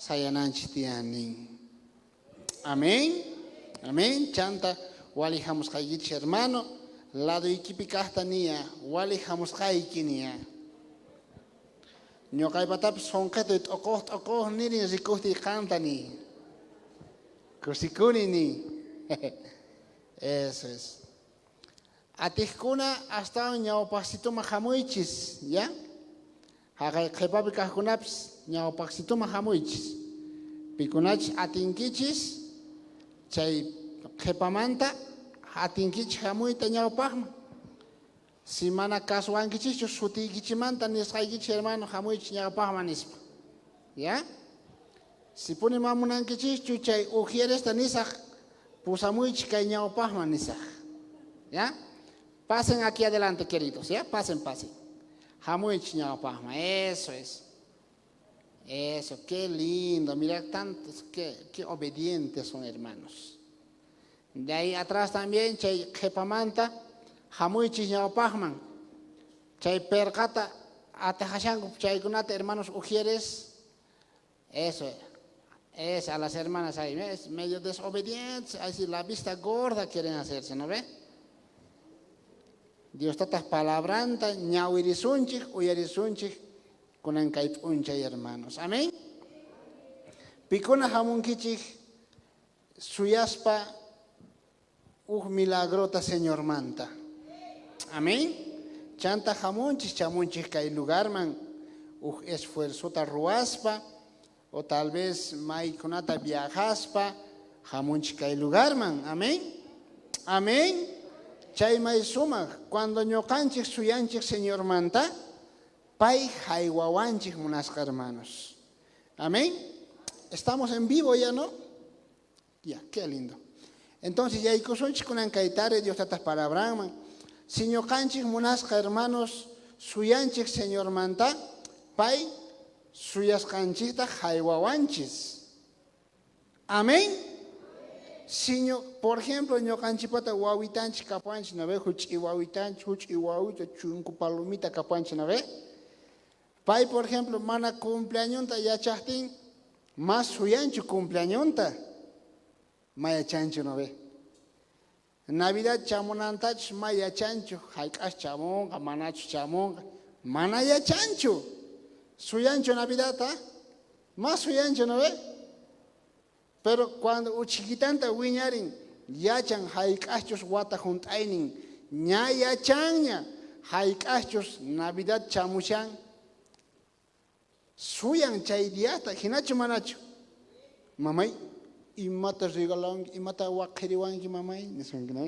sayananchej tiyan nin. Amén. Amén. Chanta wali hamusqaykichis hermano, ladoykipi kajta niya, wali hamusqayki niya. Ñoqaypatapis sonqetuy t'oqoj t'oqoj nirin rikujtiy qanta ni. Kusikuni ni. Eso es. Atijkuna astawan ñawpaqsituman jamuychis, ya? Jaqay qhepapi kajkunapis ñawpaqsituman jamuychis. Pikunachus atinkichis chay qhepamanta atinkichis jamuyta ñawpaqman. Si mana kasuwankichischu sutiykichimanta nisqaykichis hermano jamuychis ñawpaqman nispa. Ya? Si puni ma munankichischu chay ujieresta nisaq pusamuychis kay ñawpaqman nisaq. ¿Ya? Pasen aquí adelante, queridos, ¿ya? Pasen, pasen. Jamuychis ñawpaqman. Eso es. Eso, qué lindo. Mirad tantos, qué obedientes son hermanos. De ahí atrás también, chay qhepamanta, jamuychis ñawpaqman. Chay perqata atajashanku chaykunata, hermanos ujieres. Eso es a las hermanas ahí, ¿ves? Medio desobedientes, así la vista gorda quieren hacerse, ¿no ve? Dios tataj palabranta ñawirisunchik, uyarisunchik, kunan kay p'unchay hermanos. Amén. Pikuna hamunkichik suyaspa uj milagrota Señormanta. Amén. Chanta hamunchik, chamunchik kay lugarman uj esfuerzota ruwaspa o tal vez maykunata viajaspa hamunchik kay lugarman. Amén. Amén. Chay may sumaq cuando ñuqanchik suyanchik Señormanta, pay haywawanchik munasqa hermanos. Amén. Estamos en vivo ya, ¿no? Ya, qué lindo. Entonces, yaykusunchik kunan kay tarde Dios tataj palabranman. Si ñuqanchik munasqa hermanos suyanchik Señormanta, pay suyasqanchikta haywawanchis. Amén. Si por ejemplo, ñuqanchikpata wawitanchik kapuanchik, ¿no ve? Huch'i wawitanchik, huch'i wawita, chunku palomita kapuanchik, ¿no ve? Pay, por ejemplo, mana cumpleañonta yachaqtin, mas suyanchu cumpleañonta, ma yachanchu, ¿no ve? Navidad chamunantachus ma yachanchu, hayk'as chamunqa, manachus chamunqa, mana yachanchu. Suyanchu Navidadta? Ma suyanchu, ¿no ve? Pero cuando uchikitanta wiñarin, yachan hayk'achus wata hunt'aynin, ña yachanña hayk'achus Navidad chamushan, suyan chay diata, hinachu manachu? Mamay, imata regalawanki, imata waqhiriwanki mamay, niswanki, ¿no?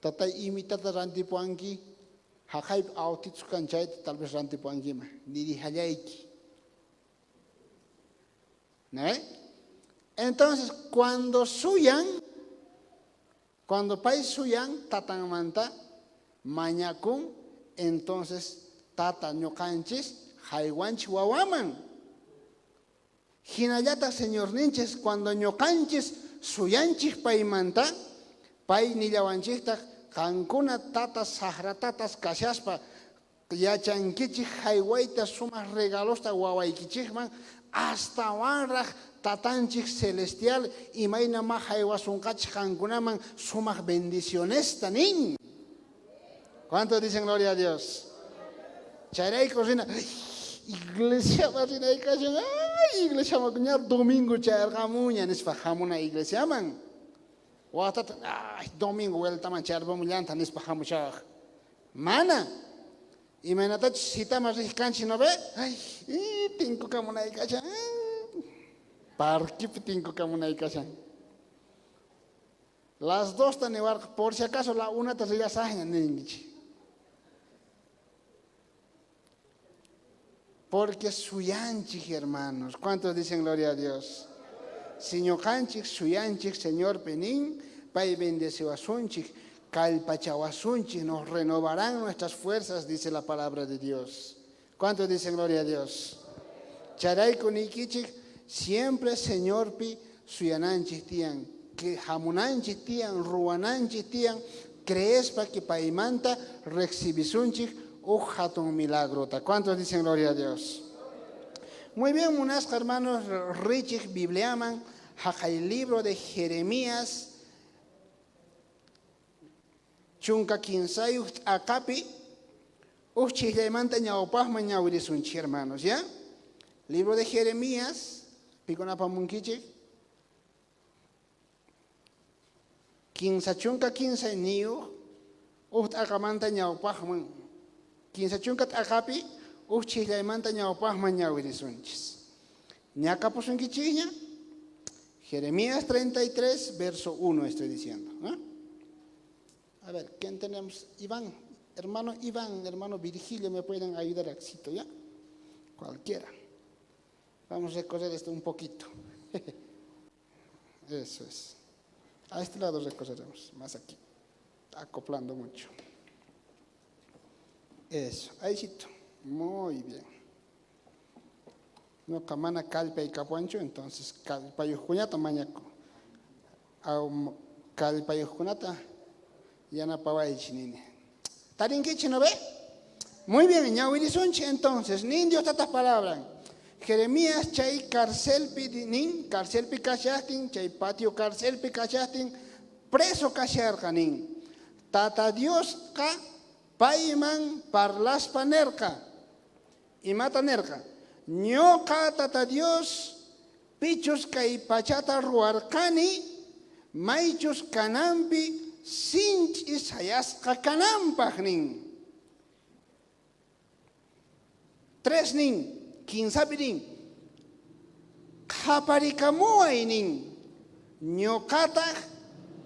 Tatay, imitata rantipuwanki, haqaypi autitsu kan chayta tal vez rantipuwankima, nirihallayki. ¿No ve? Entonces, cuando suyan, cuando pay suyan tatanmanta mañakun, entonces tata ñuqanchis haywanchik wawaman. Hinallataq Señorninchis cuando ñuqanchis suyanchik paymanta, pay nillawanchiktaq qankuna tatas saqra tatas kashaspa yachankichik haywayta sumaq regalosta wawaykichikman, astawanraq tatanchik celestial imayna ma haywasunqachik qankunaman sumaq bendicionesta nin. ¿Cuántos dicen gloria a Dios? Chayrayku rina, iglesiaman rinay kashan, ay, iglesiaman ña domingo chayarqamuña nispa hamuna iglesiaman. Watata, ay, domingo vueltaman chayarpamullanta nispa hamushawaq. Mana. Imaynatachus citaman riq kanchik, ¿no ve? Ay, tinkukamunay kashan. Parquepi tinkukamunay kashan. Las dosta niwarqa, por si acaso la unata rillasaqña ninkichik. Porque suyanchik, hermanos. ¿Cuántos dicen gloria a Dios? Si ñuqanchik suyanchik Señorpi nin, pay bendeciwasunchik, kallpachawasunchik, nos renovarán nuestras fuerzas, dice la palabra de Dios. ¿Cuántos dicen gloria a Dios? Chayrayku niykichik, siempre Señorpi suyananchik tiyan, que hamunanchik tiyan, ruwananchik tiyan, creespa que paymanta recibisunchik uj hatun milagrota. ¿Cuántos dicen gloria a Dios? Muy bien, munasqa hermanos, richej Bibliaman, jaqay libro de Jeremías, 13 t'aqapi, uj chijllaymanta ñawpajman ñawirisunchik, hermanos, ya? Libro de Jeremías, pikuna apamunkichik? 33 uj t'aqamanta ñawpajman, 30 t'aqapi uj chijllaymanta ñawpajman ñawirisunchis. Ñakapusunkichikña? Jeremías 33, verso 1 estoy diciendo, ¿no? A ver, ¿quién tenemos? Iván, hermano Iván, hermano Virgilio, me pueden ayudar, éxito, ¿ya? Cualquiera. Vamos a recorrer esto un poquito. Eso es. A este lado recorreremos, más aquí. Acoplando mucho. Eso, ahícito. Muy bien. Noqa mana kallpay kapuwanchu, entonces kallpayuqkunata mañaku. Kallpayuqkunata yanapawaychik nini. Tarinkichik, ¿no ve? Muy bien, ñawirisunchik entonces. Nin Dios tataj palabran. Jeremías chay carcelpi nin, carcelpi kashaqtin, chay patio carcelpi kashaqtin, preso kasharqa nin. Tata Diosqa payman parlaspa nerqa. Imata nerqa? Ñoqa Tata Dios pichus kay pachata ruwarqani, maychus kananpi sinch'i sayasqa kananpaj nin. 3 nin, 3pi nin, qhaparikamuway nin, ñoqataj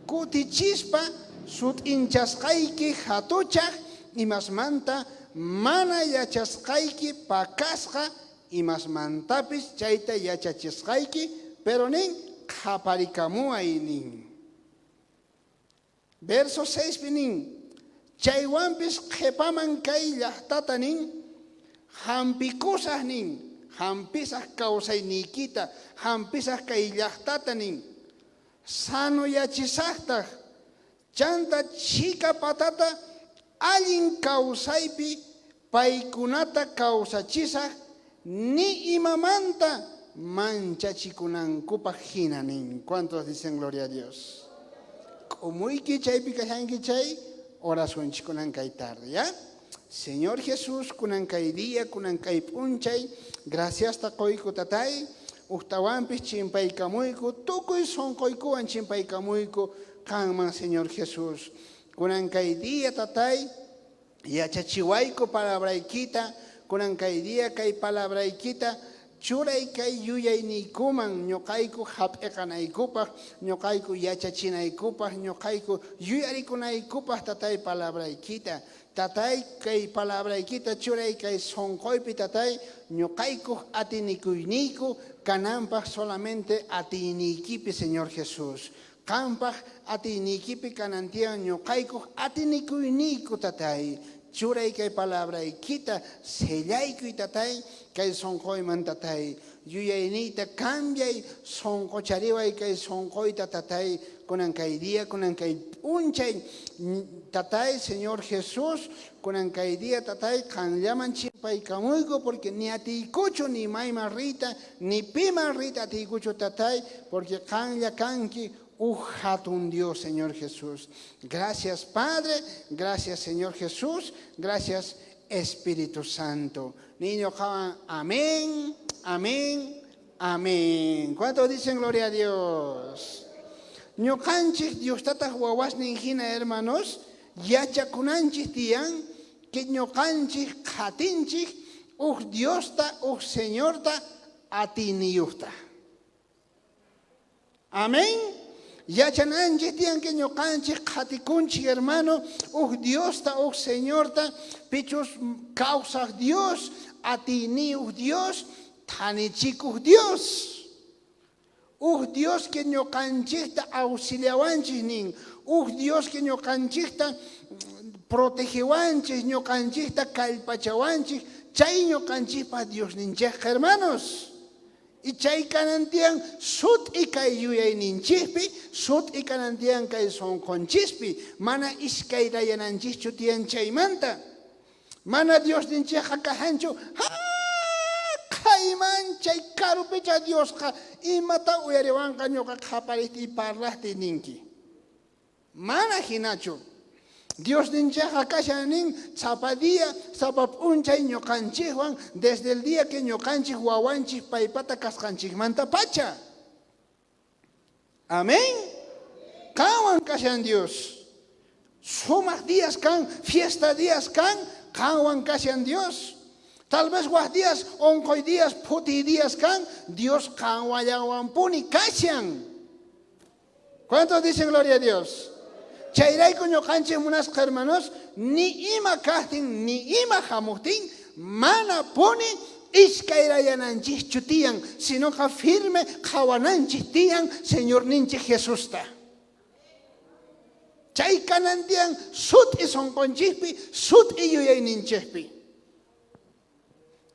kutichispa sut'inchasqayki jatuchaj imasmanta mana yachasqayki pakasqa imasmantapis chayta yachachisqayki, pero nin, qhaparikamuway nin. Verso 6pi nin, chaywanpis qhepaman kay llajtata nin, jampikusaj nin, jampisaj kawsayniykita, jampisaj kay llajtata nin, sanoyachisajtaj, chanta chhika patata allin kawsaypi paykunata kawsachisaj, ni imamanta manchachikunankupaj hina nin. ¿Cuántos dicen gloria a Dios? K'umuyki chaypi kashanki chay, orasunchik kunan kay tarde, ¿ya? Señor Jesús, kunan kay día, kunan kay p'unchay, graciasta qoyku tatay, ujtawanpis chimpaykamuyku, tukuy sonqoykuwan chimpaykamuyku, qanman Señor Jesús. Kunan kay día tatay, yachachiwayku palabraykita, kunan kay día kay palabraykita, churay kay yuyayniykuman, ñuqayku hap'iqanaykupaj, ñuqayku yachachinaykupaj, ñuqayku yuyarikunaykupaj tatay palabraykita. Tatay kay palabraykita churay kay sonqoypi tatay, ñuqayku atinikuyniyku kananpaj solamente atiyniykipi Señor Jesús. Qanpaj atiyniykipi kanantian ñuqayku atiniikuyniyku tatay. Churay kay palabraykita sellaykuy tatay, kay sonqoyman tatay. Yuyayniyta cambiay, sonqochariway kay sonqoyta tatay, kunan kay día, kunan kay p'unchay, tatay, Señor Jesús, kunan kay día tatay, qanllaman chimpaykamuyku, porque ni atiykuchu ni mayman riyta, ni piman riyta atiykuchu tatay, porque qanlla kanki uj hatun Dios, Señor Jesús. Gracias, Padre, gracias, Señor Jesús, gracias, Espíritu Santo. Niño, amén, amén, amén. ¿Cuántos dicen gloria a Dios? Ñuqanchik Dios tataj wawasnin hina, hermanos, yachakunanchik tiyan que ñuqanchik qhatinchik uj Diosta, uj Señorta atiniyuqta. Amén. Yachananchik tiyan que ñuqanchik qhatikunchik, hermano, uj Diosta, uj Señorta, pichus kawsaj Dios, atiyniyuq Dios, thanichikuq Dios. Uj Dios que ñuqanchikta auxiliawanchik nin, uj Dios que ñuqanchikta protegewanchik, ñuqanchikta kallpachawanchik, chay ñuqanchikpa Diosninchikqa, hermanos. Y chay kanantian sut'i kay yuyayninchikpi, sut'i kanantian kay sonqonchispi, mana iskayrayananchikchu tiyan chaymanta. Mana Diosninchikqa kajanchu, ha, qayman Manchay karupicha Diosqa, imata uyariwanqa ñoqa qhaparejtiy parlajtiy ninki. Mana jinachu. Diosninchejqa kashan nin sapa día, sapa p'unchay ñoqanchejwan desde el día que ñoqanchej wawanchej paypata kasqanchejmantapacha. Amén. Qanwan kashan Dios. Sumaj días kan, fiesta días kan, qanwan kashan Dios. Tal vez waj días, onqoy días, phutiy días kan, Dios qanwallawanpuni kashan. ¿Cuántos dicen gloria a Dios? Chayrayku ñoqanchej munasqa hermanos, ni ima kajtin, ni ima jamojtin, mana puni iskayrayananchejchu tiyan, sinoqa firme qhawananchej tiyan Señorninchej Jesusta. Chay kanan tiyan sut'i sonqonchejpi, sut'i yuyayninchejpi.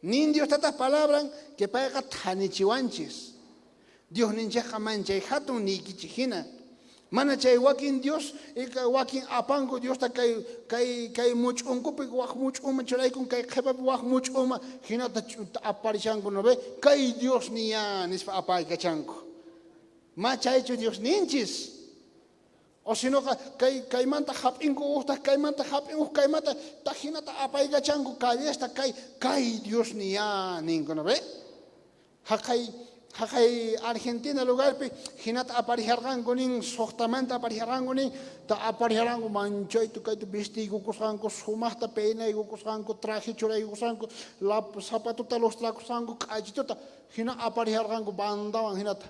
Nin Dios Tataj palabran que payqa thanichiwanchis. Diosninchejqa manchay jatun niykichej jina. Mana chay wakin Dios, wakin apanku Diosta kay, kay, kay much'unkupi waj much'uma churaykun, kay qhepapi waj much'uma, jinata aparishanku, no ve? Kay Dios niyá, nispa apaykachanku. Ma chaychu Diosninchis. O sinoqa kay kaymanta jap'inku ujtaj kaymanta jap'in uj kaymanta tajinata apaykachanku callesta kay kay Diosniyá ninku, no ve? Jaqay jaqay Argentina lugarpi jinata aparijarqanku nin sojtamanta aparijarqanku nin ta aparijarqanku manchaytu kaytu vistiykukusqanku sumajta peinaykukusqanku traje churaykukusqanku zapatota lustrakusqanku k'achituta jina aparijarqanku bandawan jinata.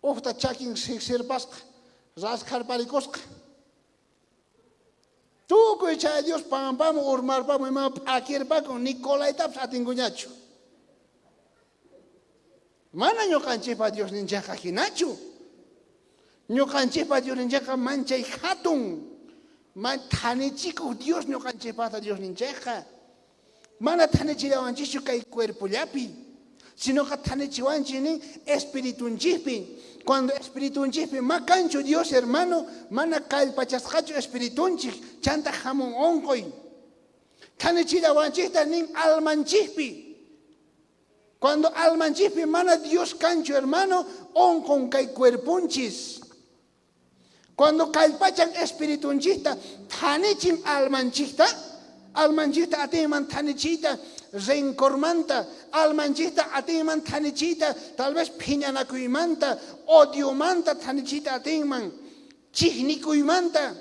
Ujta chakin sejsirpasqa, raskharparikusqa. Tukuy chay Dios pampaman urmarpamun ima p'akirpakun, ni colaytapis atinkuñachu. Mana ñoqanchejpa Diosninchejqa jinachu. Ñoqanchejpa Diosninchejqa manchay jatun, thanichikoj Dios ñoqanchejpata Diosninchejqa. Mana thanichillawanchischu kay cuerpollapi, sinoqa thanichiwanchis nin espiritunchikpi. Cuando espiritunchikpi ma kanchu Dios hermano, mana kallpachasqachu espiritunchik, chanta jamun onqoy. Thanichillawanchikta nin almanchikpi. Cuando almanchikpi mana Dios kanchu hermano, onqon kay cuerponchis. Cuando kallpachan espiritunchikta, thanichin almanchikta, almanchikta atinman thanichiyta rencormanta, almanchikta atinman thanichiyta tal vez phiñanakuymanta, odiomanta thanichiyta atinman, chijnikuymanta,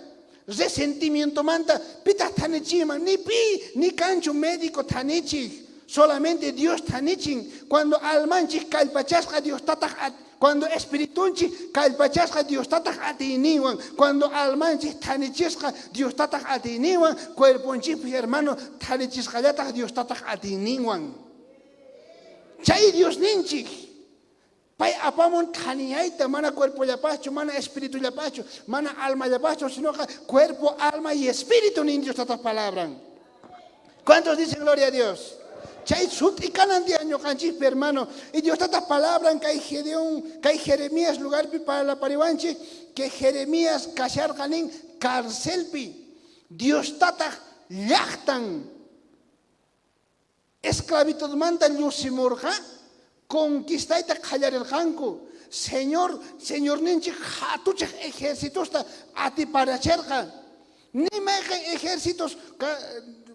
resentimientomanta, pitaq thanichiyman? Ni pi, ni kanchu médico thanichij. Solamente Dios thanichin. Cuando almanchik kallpachasqa Dios tataq Cuando espiritunchik kallpachasqa Dios tataq atiyninwan, cuando almanchik thanichisqa Dios tataq atiyninwan, cuerponchikpis hermano thanichisqallataq Dios tataq atiyninwan. Chay Diosninchik pay apamun thaniyayta mana cuerpollapaqchu, mana espiritullapaqchu, mana almallapaqchu, sinoqa cuerpo, alma y espíritu nin Dios tataq palabran. ¿Cuántos dicen gloria a Dios? Chay sut'i kanan día ñoqanchikpi hermano. Y Dios tataq palabran kay Gedeón, kay Jeremías lugarpi parlapariwanchik que Jeremías kasharqa nin carcelpi. Dios tataq llaqtan esclavitudmanta llusimurqa, conquistayta qallarerqanku. Señor, Señorninchik jatuchaj ejercitosta atiparacherqa. Ni mayqen ejércitos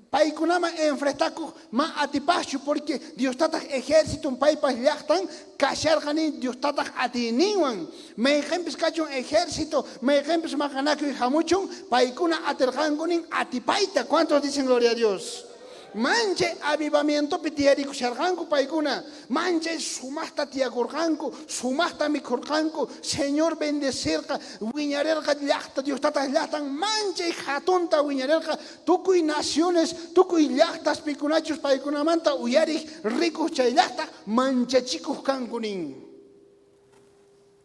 paykunaman enfrentakoj ma atipajchu, porque Dios tataj ejérciton paypaj llajtan kasharqa nin Dios tataj atiyninwan. Mayqenpis kachun ejército, mayqenpis maqanakuy jamuchun, paykuna aterqanku nin atipayta. ¿Cuántos dicen gloria a Dios? Manchay avivamientopi tiyarikusharqanku paykuna, manchay sumajta tiyakorqanku, sumajta mikhorqanku, Señor bendecirqa, wiñarerqa llajta, Dios tataj llajtan manchay jatunta wiñarerqa, tukuy naciones, tukuy llajtas pikunachus paykunamanta uyarej rikuj chay llajta manchachikoj kanku nin.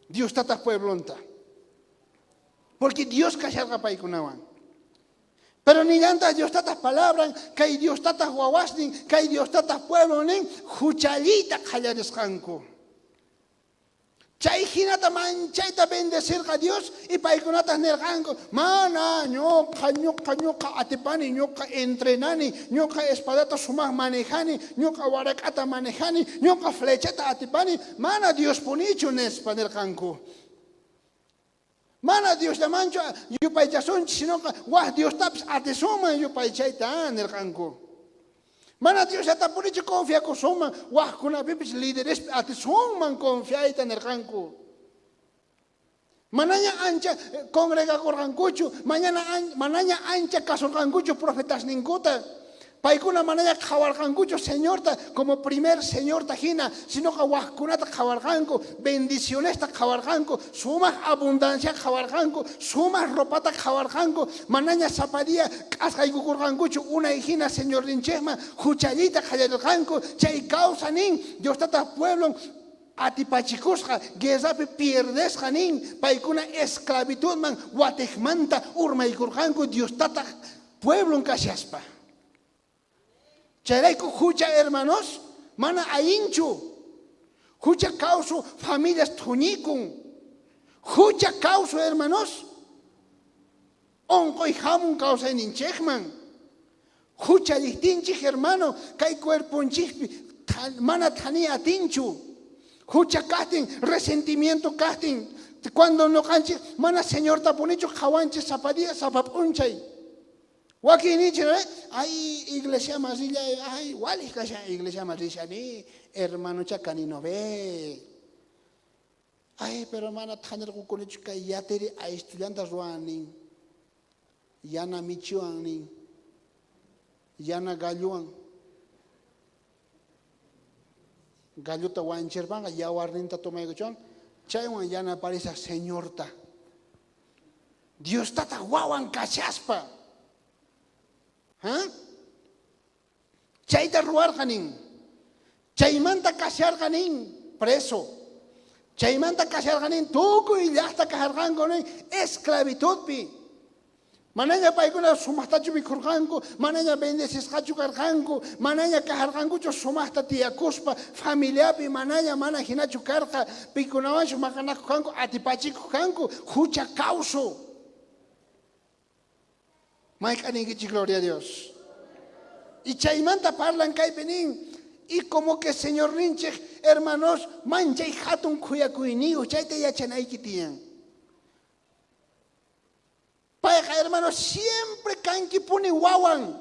Dios tataj pueblonta. Porque Dios kasharqa paykunawan. Pero nillantaj Dios tataj palabran, kay Dios tataj wawasnin, kay Dios tataj pueblon nin, juchalliyta qallarisqanku. Chay jinata manchayta bendecirqa Dios y paykunataj nerqanku, mana, ñoqa, ñoqa, ñoqa atipani, ñoqa entrenani, ñoqa espadata sumaj manejani, ñoqa warak'ata manejani, ñoqa flechata atipani, mana Diospunichu, nispa nerqanku. Mana Diosllamanchu yupaychasunchis, sinoqa waj Diostapis atisunman yupaychayta, nerqanku. Mana Diosllatapunichu confiakusunman, wajkunapipis liderespi atisunman confiayta, nerqanku. Manaña ancha congregakorqankuchu, manaña ancha kasorqankuchu profetasninkuta. Paykuna manaña qhawarqankuchu Señorta como primer Señorta jina, sinoqa wajkunata qhawarqanku, bendicionesta qhawarqanku, sumaj abundancia qhawarqanku, sumaj ropata qhawarqanku, manaña sapa día k'asqaykukurqankuchu unay jina Señorninchejman juchalliyta qallarerqanku. Chay causa nin, Dios Tataj pueblon atipachikusqa, guerrapi pierdesqa nin, paykuna esclavitudman watejmanta urmaykurqanku Dios Tataj pueblon kashaspa. Chayrayku jucha, hermanos, mana allinchu. Jucha causu familias thuñikun. Jucha causu, hermanos, onqoy jamun kawsayninchejman. Juchallijtinchej, hermano, kay cuerponchejpi mana thani atinchu. Jucha kajtin, resentimiento kajtin, cuando noqanchej mana Señorta punichu qhawanchej sapa día, sapa p'unchay. Wakin ninchej, ay, iglesiaman rillay, ay, walej kashan iglesiaman rishani, hermanocha kani no ve. Ay, pero mana thanirqokunichu kay yatiri aystullanta ruwan nin, yana michiwan nin, yana galluwan. Gallota wanchirpanqa yawarninta tomaykuchuan, chaywan yanaparisaj Señorta. Diostataj wawan kashaspa. ¿Ah? Chayta ruwarqa nin. Chaymanta kasharqa nin preso. Chaymanta kasharqa nin tukuy llajta kasharqanku nin esclavitudpi. Manaña paykuna sumajtachu mikhurqanku, manaña bendecisqachu karqanku, manaña kasharqankuchu sumajta tiyakuspa, familiapi manaña mana jinachu karqa, pikunawanchu maqanakuj kanku, atipachikuj kanku, jucha causu. Mayk'a ninkichik, gloria a Dios. Y chaymanta parlan kaypi nin, y como que Señorninchej, hermanos, manchay jatun khuyakuyniyoj, chayta yachanayki tiyan. Payqa, hermanos, siempre kankipuni wawan.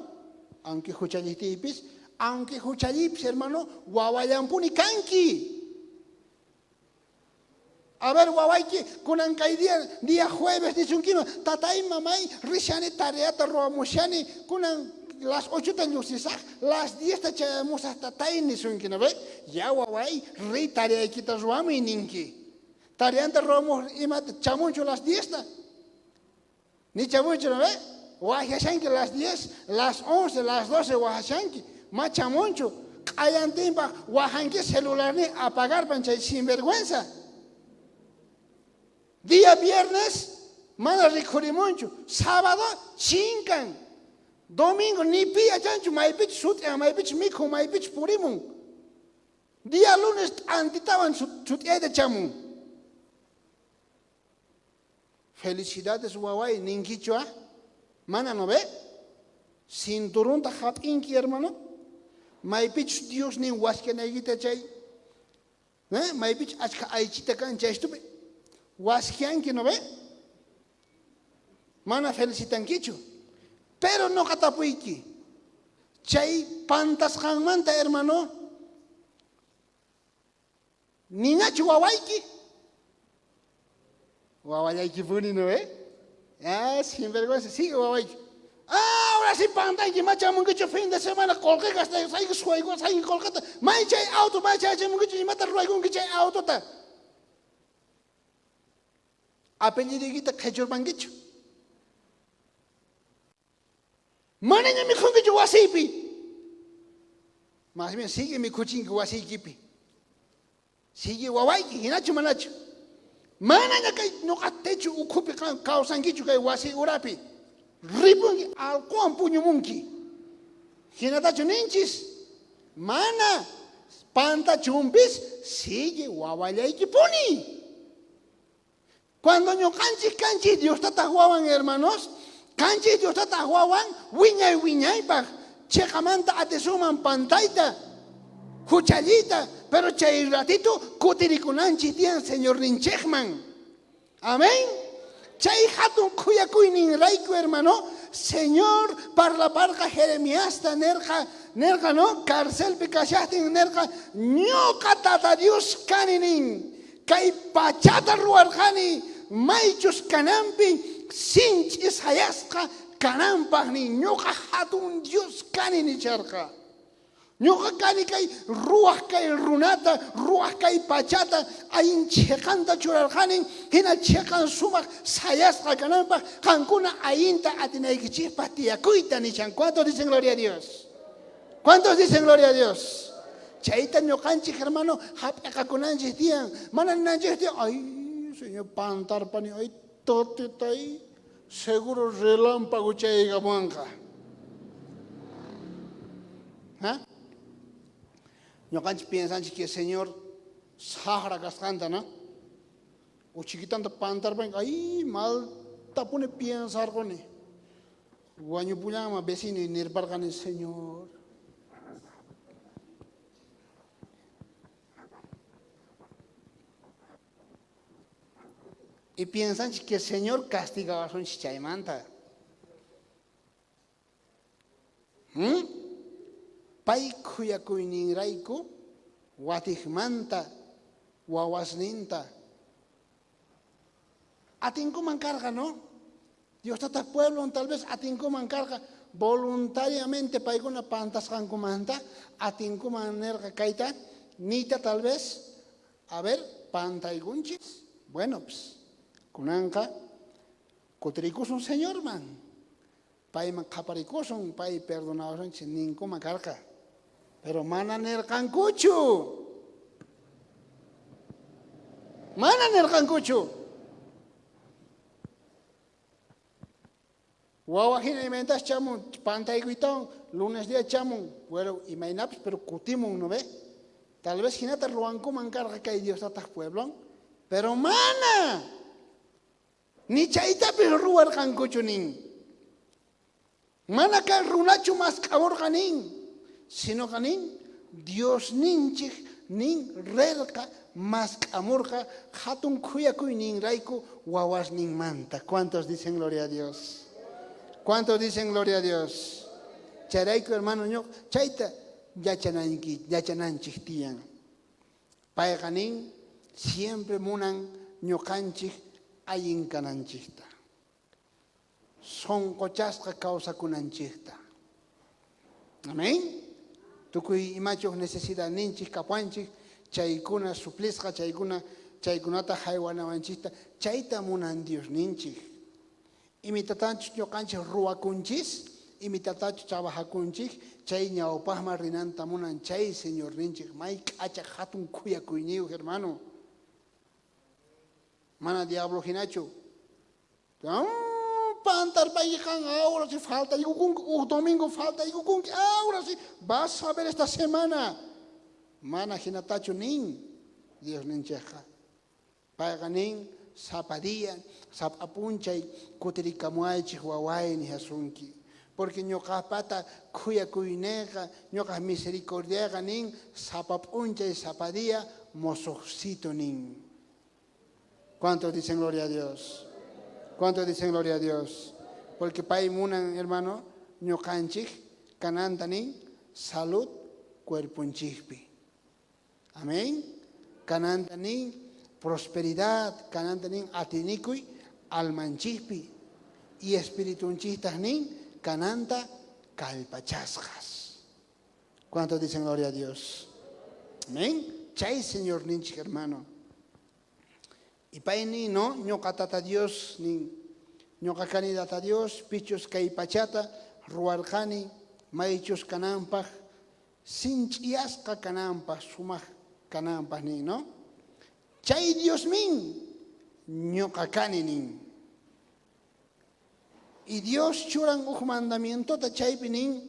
Aunque juchallitiypis, aunque juchallipis, hermano, wawallampuni kanki. A ver, wawayki, kunan kay día, día jueves nisunkiman, tatay, mamay, rishani tareata ruwamushani, kunan las 8 ta lluqsisaq, las 10 ta chayamusaq tatay nisunki, ¿no ve? Ya waway, riy tareaykita ruwamuy ninki. Tareanta ruwamuq imata chamunchu las 10 ta? Ni chamunchu, ¿no ve? Wajyashanki las 10, las 11, las 12 wajashanki, ma chamunchu. Q'ayantinpaq wajanki celularni apagarpan chay sinvergüenza. Día viernes mana rikhurimunchu, sábado chinkan. Domingo ni pi yachanchu maypichus sut'an, maypichus mikhun, maypichus purimun. Día lunes t'antitawan sut'iyayta chamun. Felicidades waway ninkichu, ah? Mana, ¿no ve? Cinturonta jap'inki, hermano. Maypichus Dios nin waskanaykita chay, ¿eh? Maypichus achkha aychita kan chaystupi waskianki, ¿no ve? Mana felicitankichu. Pero noqa tapuyki, chay pantasqanmanta, hermano, niñachu wawayki? Wawallaykipuni, ¿no ve? Ah, sinvergüenza, sigue wawayki. Ah, ahora sí pantanki, machamunkichu fin de semana qolqe gastay, sayki suwayku, sayki qolqeta, may chay auto, may chay chamunkichu, imata ruwaykunki chay autota. Apellidoykita qhechurpankichu. Manaña mikhunkichu wasiypi. Más bien sigue mikhuchinki wasiykipi. Sigue wawayki, hinachu manachu. Manaña kay ñuqa techo ukhupi kawsankichu kay wasi urapi. Ripunki, alquwan puñumunki. Hinatachu ninchis. Mana pantachumpis, sigue wawallaykipuni. Cuando ñoqanchik kanchik Dios Tataq wawan hermanos, kanchik Dios Tataq wawan wiñay wiñaypaq cheqamanta atisunman pantayta, juchalliyta, pero chay ratito kutirikunanchik tiyan Señorninchikman. Amén. Chay hatun khuyakuyninrayku hermano, Señor parlaparqa Jeremiasta nerqa, nerqa no, carcelpi kashajtin nerqa, ñoqa Tata Dios kani nin. Kay pachata ruwarqani maychus kananpi sinch'i sayasqa kananpaj nin, ñoqa jatun Dios kani nicharqa. Ñoqa kani kay ruwaj kay runata, ruwaj kay pachata, allin cheqanta churarqani, jina cheqan sumaj sayasqa kananpaj, qankuna allinta atinaykichejpaj tiyakuyta nichan. ¿Cuántos dicen gloria a Dios? ¿Cuántos dicen gloria a Dios? Chayta ñoqanchej hermano jap'eqakunanchej tiyan. Mana ninanchej tiyan, ay, Señor, pantarpani, ay, totitay, seguro relámpago chayaykamuwanqa. ¿Ah? Ñoqanchej piensanchej que Señor sajra kasqanta, ¿no? Uj chiquitanta pantarpani, ay, maltapuni piensarqoni. Wañupullanman vecinoy nirparqani, Señor. Y piensanchik que Señor castigawasunchik chaymanta. ¿Mm? Pay khuyakuyninrayku watijmanta wawasninta atinkuman karqa, no? Dios Tata pueblon tal vez atinkuman karqa voluntariamente paykuna pantasqankumanta atinkuman nerqa kayta niyta tal vez, a ver, pantaykunchis, bueno, pues, kunanqa kutirikusun Señorman, payman qhaparikusun, pay perdonawasunchis ninkuman karqa. Pero mana nerqankuchu. Mana nerqankuchu. Wawa hina imaynatas chamun, pantaykuytawan, lunes día chamun, bueno, imaynapis, pero kutimun, ¿no ve? Tal vez hinata ruwankuman karqa kay Dios Tataq pueblon, pero mana. Ni chaytapis ruwarqankuchu nin. Mana kay runachu mask'amorqa nin, sinoqa nin Diosninchej nin rerqa mask'amorqa jatun khuyakuyninrayku wawasninmanta. ¿Cuántos dicen gloria a Dios? ¿Cuántos dicen gloria a Dios? Chayrayku hermano ñoq chayta yachananki yachananchej tiyan. Payqa nin siempre munan ñoqanchej allin kananchejta. Sonqochasqa kawsakunanchejta. Amén. Tukuy imachoj necesidadninchej kapuwanchej, chaykuna suplisqa, chaykuna chaykunata jaywanawanchejta, chayta munan Diosninchej. Imitatachus ñoqanchej ruwakunchis, imitatachus trabajakunchej, chay ñawpajman rinanta munan chay Señorninchej, may k'acha jatun khuyakuyniyoj hermano. Mana diablo jinachu. Pantarpayki qan ahora si faltaykukunki, uj domingo faltaykukunki, ahora si vas a ver esta semana. Mana jinatachu nin Diosninchejqa. Payqa nin, sapa día, sapa p'unchay kutirikamuwaychej waway nijasunki. Porque ñoqajpata khuyakuyneqa, ñoqaj misericordiaqa nin, sapa p'unchay, sapa día mosojcito nin. ¿Cuántos dicen gloria a Dios? ¿Cuántos dicen gloria a Dios? Porque pay munan, hermano, ñoqanchik kananta nin salud cuerponchikpi. Amén. Kananta nin prosperidad, kananta nin atinikuy almanchikpi y espiritunchiktaj nin kananta kallpachasqas. ¿Cuántos dicen gloria a Dios? Amén. Chay Señorninchik, hermano. Y pay nin, no, ñoqa Tata Dios nin, ñoqa kani Tata Dios, pichus kay pachata ruwarqani maychus kananpaj, sinch'iyasqa kananpaj, sumaj kananpaj nin, no? Chay Diosmin ñoqa kani nin. Y Dios churan uj mandamientota chaypi nin,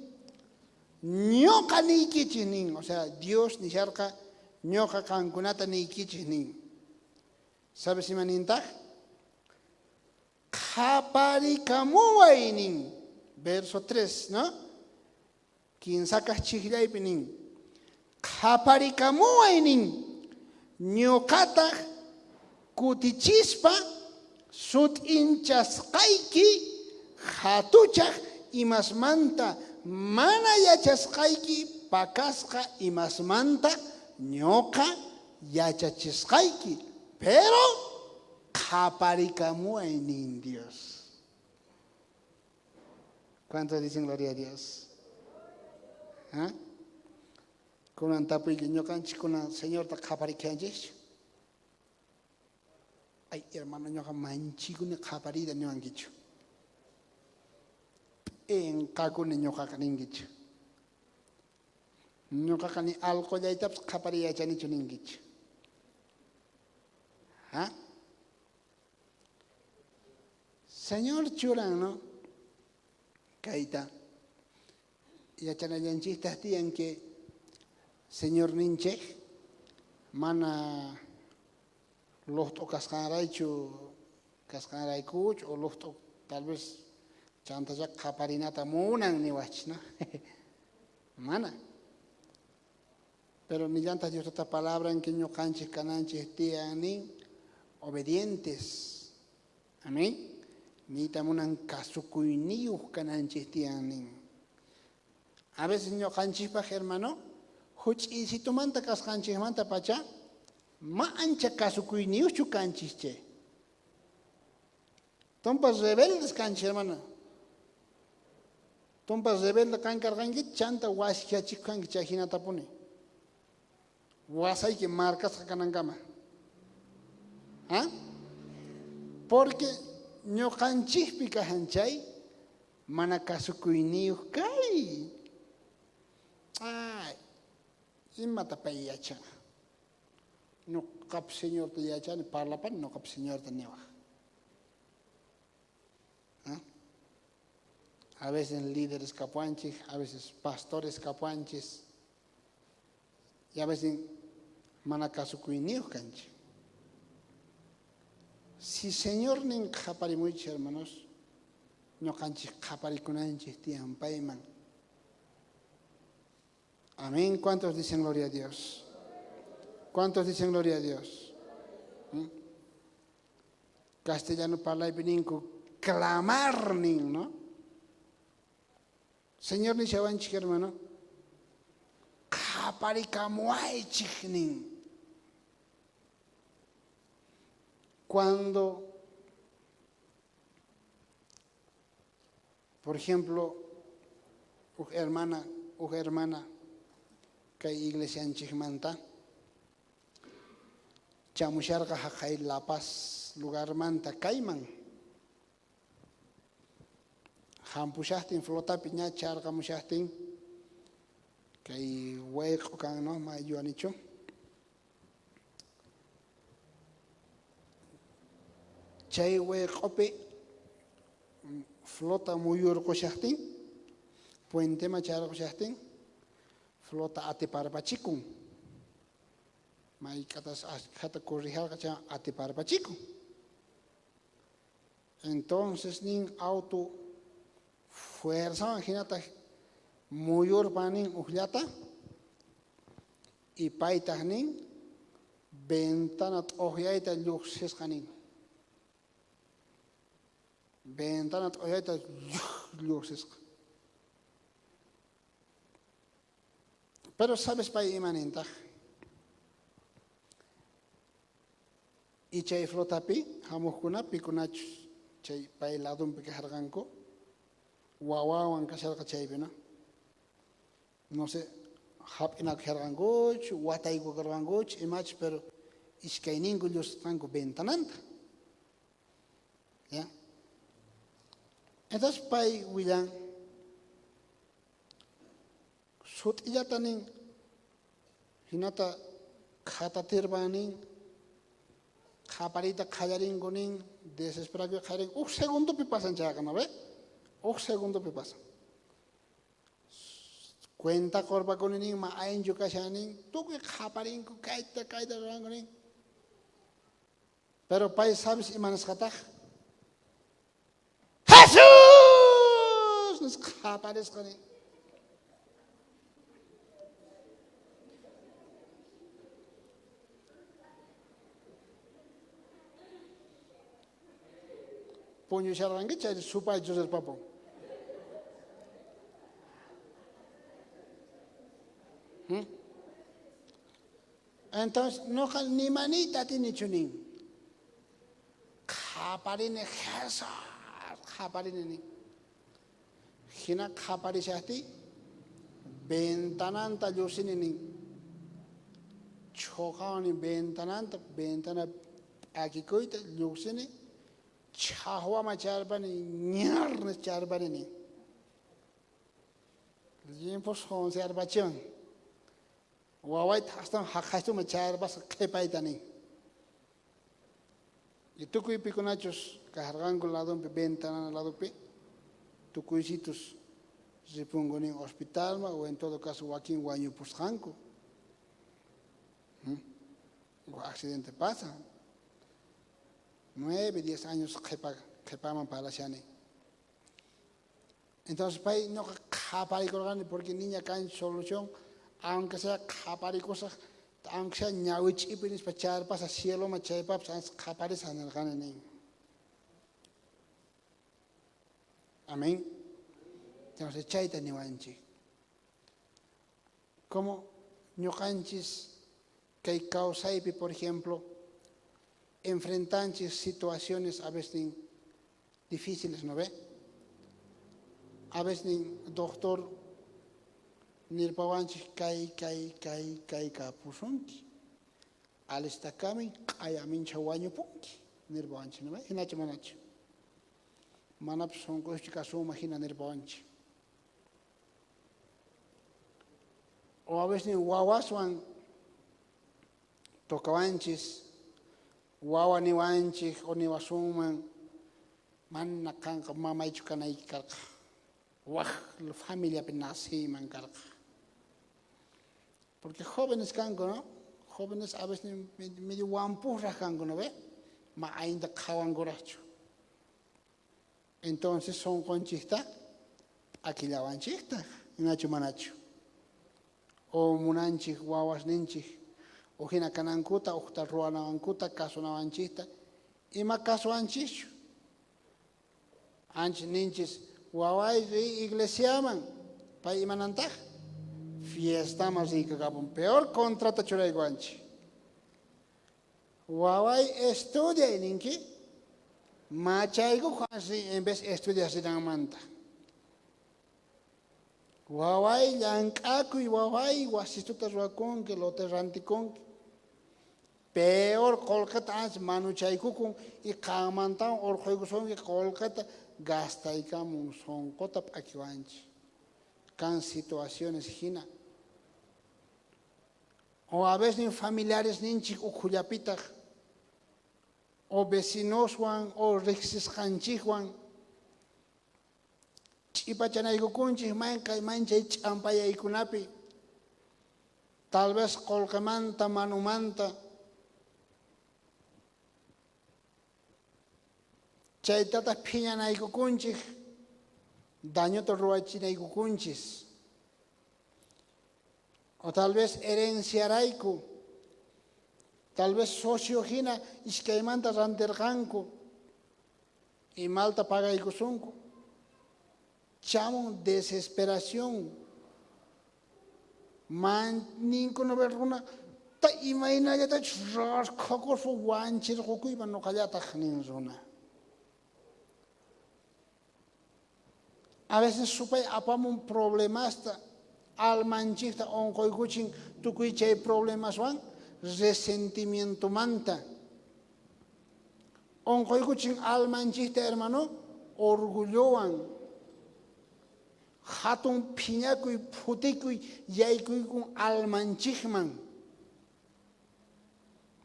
ñoqa niykichis nin, o sea, Dios nisharqa ñoqa qankunata niykichis nin. ¿Sabes ima nintaj? Qhaparikamuway nin. Verso 3, no? Kinsakaj chijllaypi nin. Qhaparikamuway nin. Ñoqataj kutichispa sut'inchasqayki jatuchaj imasmanta mana yachasqayki pakasqa imasmanta ñoqa yachachisqayki. Pero qhaparikamuway nin Dios. ¿Cuántos dicen gloria a Dios? ¿Ah? Kunan tapuyki ñoqanchikkuna Señorta qhaparikanchikchu? Ay, hermano, ñoqa manchikuni qhapariyta niwankichu. P'enqakuni ñoqaqa ninkichu. Ñoqaqa ni alqollaytapas qhapariy yachanichu ninkichu. ¿Ah? Señor churan, ¿no? Kayta yachanallanchiktaj tiyan que Señorninchej mana lojt'u kasqanraychu kasqanraykuchu o lojt'u tal vez chantachá qhaparinata munan niwachis, ¿no? Mana. Pero nillantaj Dios Tata palabran que ñoqanchej kananchej tiyan nin obedientes. Amén. Niyta munan kasukuyniyuq kananchej tiyan nin. A veces ñoqanchejpaj, hermano, juch'iysitumanta kasqanchejmanta pacha, ma ancha kasukuyniyuqchu kanchis che. Tumpa rebeldes kanchis, hermano. Tumpa rebelde qan karqanki, chanta waskhachikoj kanki chay jinatapuni. Wasayki marcasqa kanankama. ¿Ah? Porque ñoqanchikpi kajan chay mana kasukuyniyuq kay. Ay, imata pay yachan. Ñoqapis Señorta yachani, parlapani ñoqapis Señorta niwaj. ¿Ah? A veces líderes kapuanchis, a veces pastores kapuanchis. Y a veces mana kasukuyniyuq kanchik. Si Señornin qhaparimuychis, hermanos, ñoqanchik qhaparikunanchik tiyan payman. Amén. ¿Cuántos dicen gloria a Dios? ¿Cuántos dicen gloria a Dios? ¿Mm? Castellano parlaypi ninku clamar nin, ¿no? Señor nishawanchik, hermano, qhaparikamuwaychik nin. Cuando, por ejemplo, uj hermana, uj hermana kay iglesianchikmanta chamusharqa jaqay La Paz lugarmanta kayman. Jampushajtin flotapi ña charqamushajtin kay wayq'o kan, no? Ma yuanichu. Chay wayq'opi flota muyurqushajtin, puentema charqushajtin, flota atiparpachikun. Mayk'atas ashkhata corrijarqa chay atiparpachikun. Entonces nin auto fuerzawan jinataj muyurpa nin ujllata y paytaj nin ventana t'ojyayta llojsisqa nin. Ventana t'ojyayta llojsisqa. Pero sabes pay ima nintaj? Y chay flotapi jamojkuna pikunachus chay pay ladonpi kasharqanku, wawawan kasharqa chaypi, no? No sé, jap'inakusharqankuchu, wataykukarqankuchu, imachus, pero iskayninku llusqanku ventananta. ¿Ya? Entonces pay willan, Sut'illata nin, jinata qhatatirpan nin, qhapariyta qallarinku nin, desesperakuy qallarin, uj segundopi pasan chayqa, ¿no ve? Uj segundopi pasan. Cuenta qorpakuni nin, ma allinchu kashan nin, tukuy qhaparinku, kayta, kayta ruwanku nin. Pero pay sabes ima nisqataj? Jesús! Nispa qhaparisqa nin. Puñusharqanki chay supaychu rirpapun. Hmm? Entonces, noqa nimaniyta atinichu nin. Qhaparini Jesús, qhaparini nin. Jina qhaparishajtiy ventananta llusini nin. Chhoqawan nin ventananta, ventana p'akikuyta llusini, chhajwaman charpani, ñar nispa charpani nin. Llimphu sonsearpachiwan. Wawaytaj astawan jaqhaytuman chayarpasqa qhepayta nin. Y tukuy pikunachus kajarqanku ladonpi, ventanana ladopi, tukuysitus ripunku nin hospitalman o en todo caso wakin wañupusqanku. Hmm? Accidente pasa. 9, 10 años qhepa, qhepaman parlashani. Entonces pay noqa qhaparikorqani porque niña kan solución, aunque sea qhaparikusaj, aunque sea ñawi ch'ipi nispa charpasa cieloman chaypapis antes qhaparisaj nerqani nin. Amén. Entonces chayta niwanchik. Como ñuqanchis kay kawsaypi, por ejemplo, enfrentanchis situaciones a veces difíciles, ¿no ve? A veces doctor nirpawanchik kay, kay, kay, kay kapusunki. Alistakamin q'ayamincha wañupunki nirpawanchik, ¿no ve? Hinachu manachu? Manapis sunquykichu kasunman hina nirpawanchik. O a veces wawaswan tocawanchis, wawa niwanchik o niwasunman, mana qanqa mamaychu kanayki karqa, waj familiapi naciyman karqa. Porque jóvenes kanku, ¿no? Jóvenes a veces medio wampujraj kanku, ¿no ve? Ma ainda qhawankurajchu. Entonces sonqonchikta p'akillawanchiktaj, inachu manachu? O munanchik wawasninchik o jina kanankuta, ujta ruwanawankuta, kasunawanchikta, ima kasuwanchikchu? Anchis ninchis, waway riy iglesiaman, pay imanantaj? Fiestaman riykakapun, peor contrata churaykuwanchik. Waway estudiay ninki, machaykuq en vez estudias rinanmanta. Waway llank'akuy, waway wasituta ruwakunki, lote rantikunki. Peor qolqeta ancha manuchaykukun y qanmantawan orqhoykusunki qolqeta gastaykamun sonqota p'akiwanchik. Kan situaciones hina. O a veces familiaresninchik ukhullapitaj o vecinoswan o rejsisqanchikwan ch'ipachanaykukunchik manchay manchay ch'ampayaykunapi, tal vez qolqemanta, manumanta. Chaytataj phiñanaykukunchik, dañota ruwachinaykukunchis. O tal vez herenciarayku, tal vez socio hina iskaymanta rantirqanku y malta pagaykusunku. Chamun desesperación. Man ninku no runa ta imaynallatachus rasqhakuspa wanchirqukuyman noqallataj nin runa. A veces supay apamun problemasta, almanchikta onqoykuchin tukuy chay problemaswan resentimientomanta. Onqoykuchin almanchikta, hermano, orgullowan. Hatun phiñakuy, phutikuy yaykuykun almanchikman.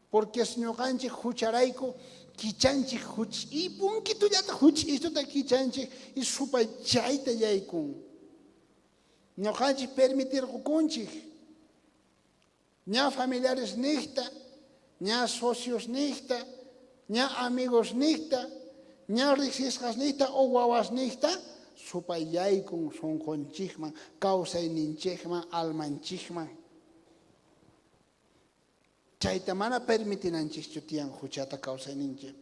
Porque ñoqanchik hucharayku kichanchik huch'iy punkitullata huch'iytuta kichanchik y supay chayta yaykun. Ñoqanchik permitirqukunchik ña familiares niqta, ña socios niqta, ña amigos niqta, Ña rejsisqasnejta o wawasnejta supay yaykun sonqonchejman, kausayninchejman, almanchejman. Chayta mana permitinanchejchu tiyan juchata kausayninchej.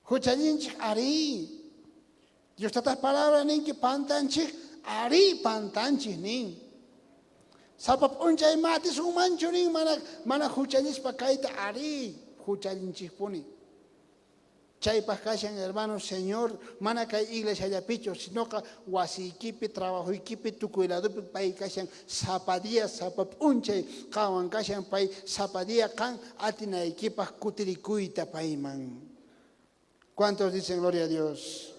Juchallinchej arí. Dios tataj palabra ninki pantanchej arí pantanchej nin. Sapa p'unchay ma atisunmanchu nin mana, mana juchallispa kayta arí juchallinchejpuni. Chaypaj kashan, hermano, Señor, mana kay iglesiallapichu, sinoqa wasiykipi, trabajoykipi, tukuy ladopi pay kashan sapa día, sapa p'unchay qanwan kashan pay sapa día qan atinaykipaj kutirikuyta payman. ¿Cuántos dicen gloria a Dios?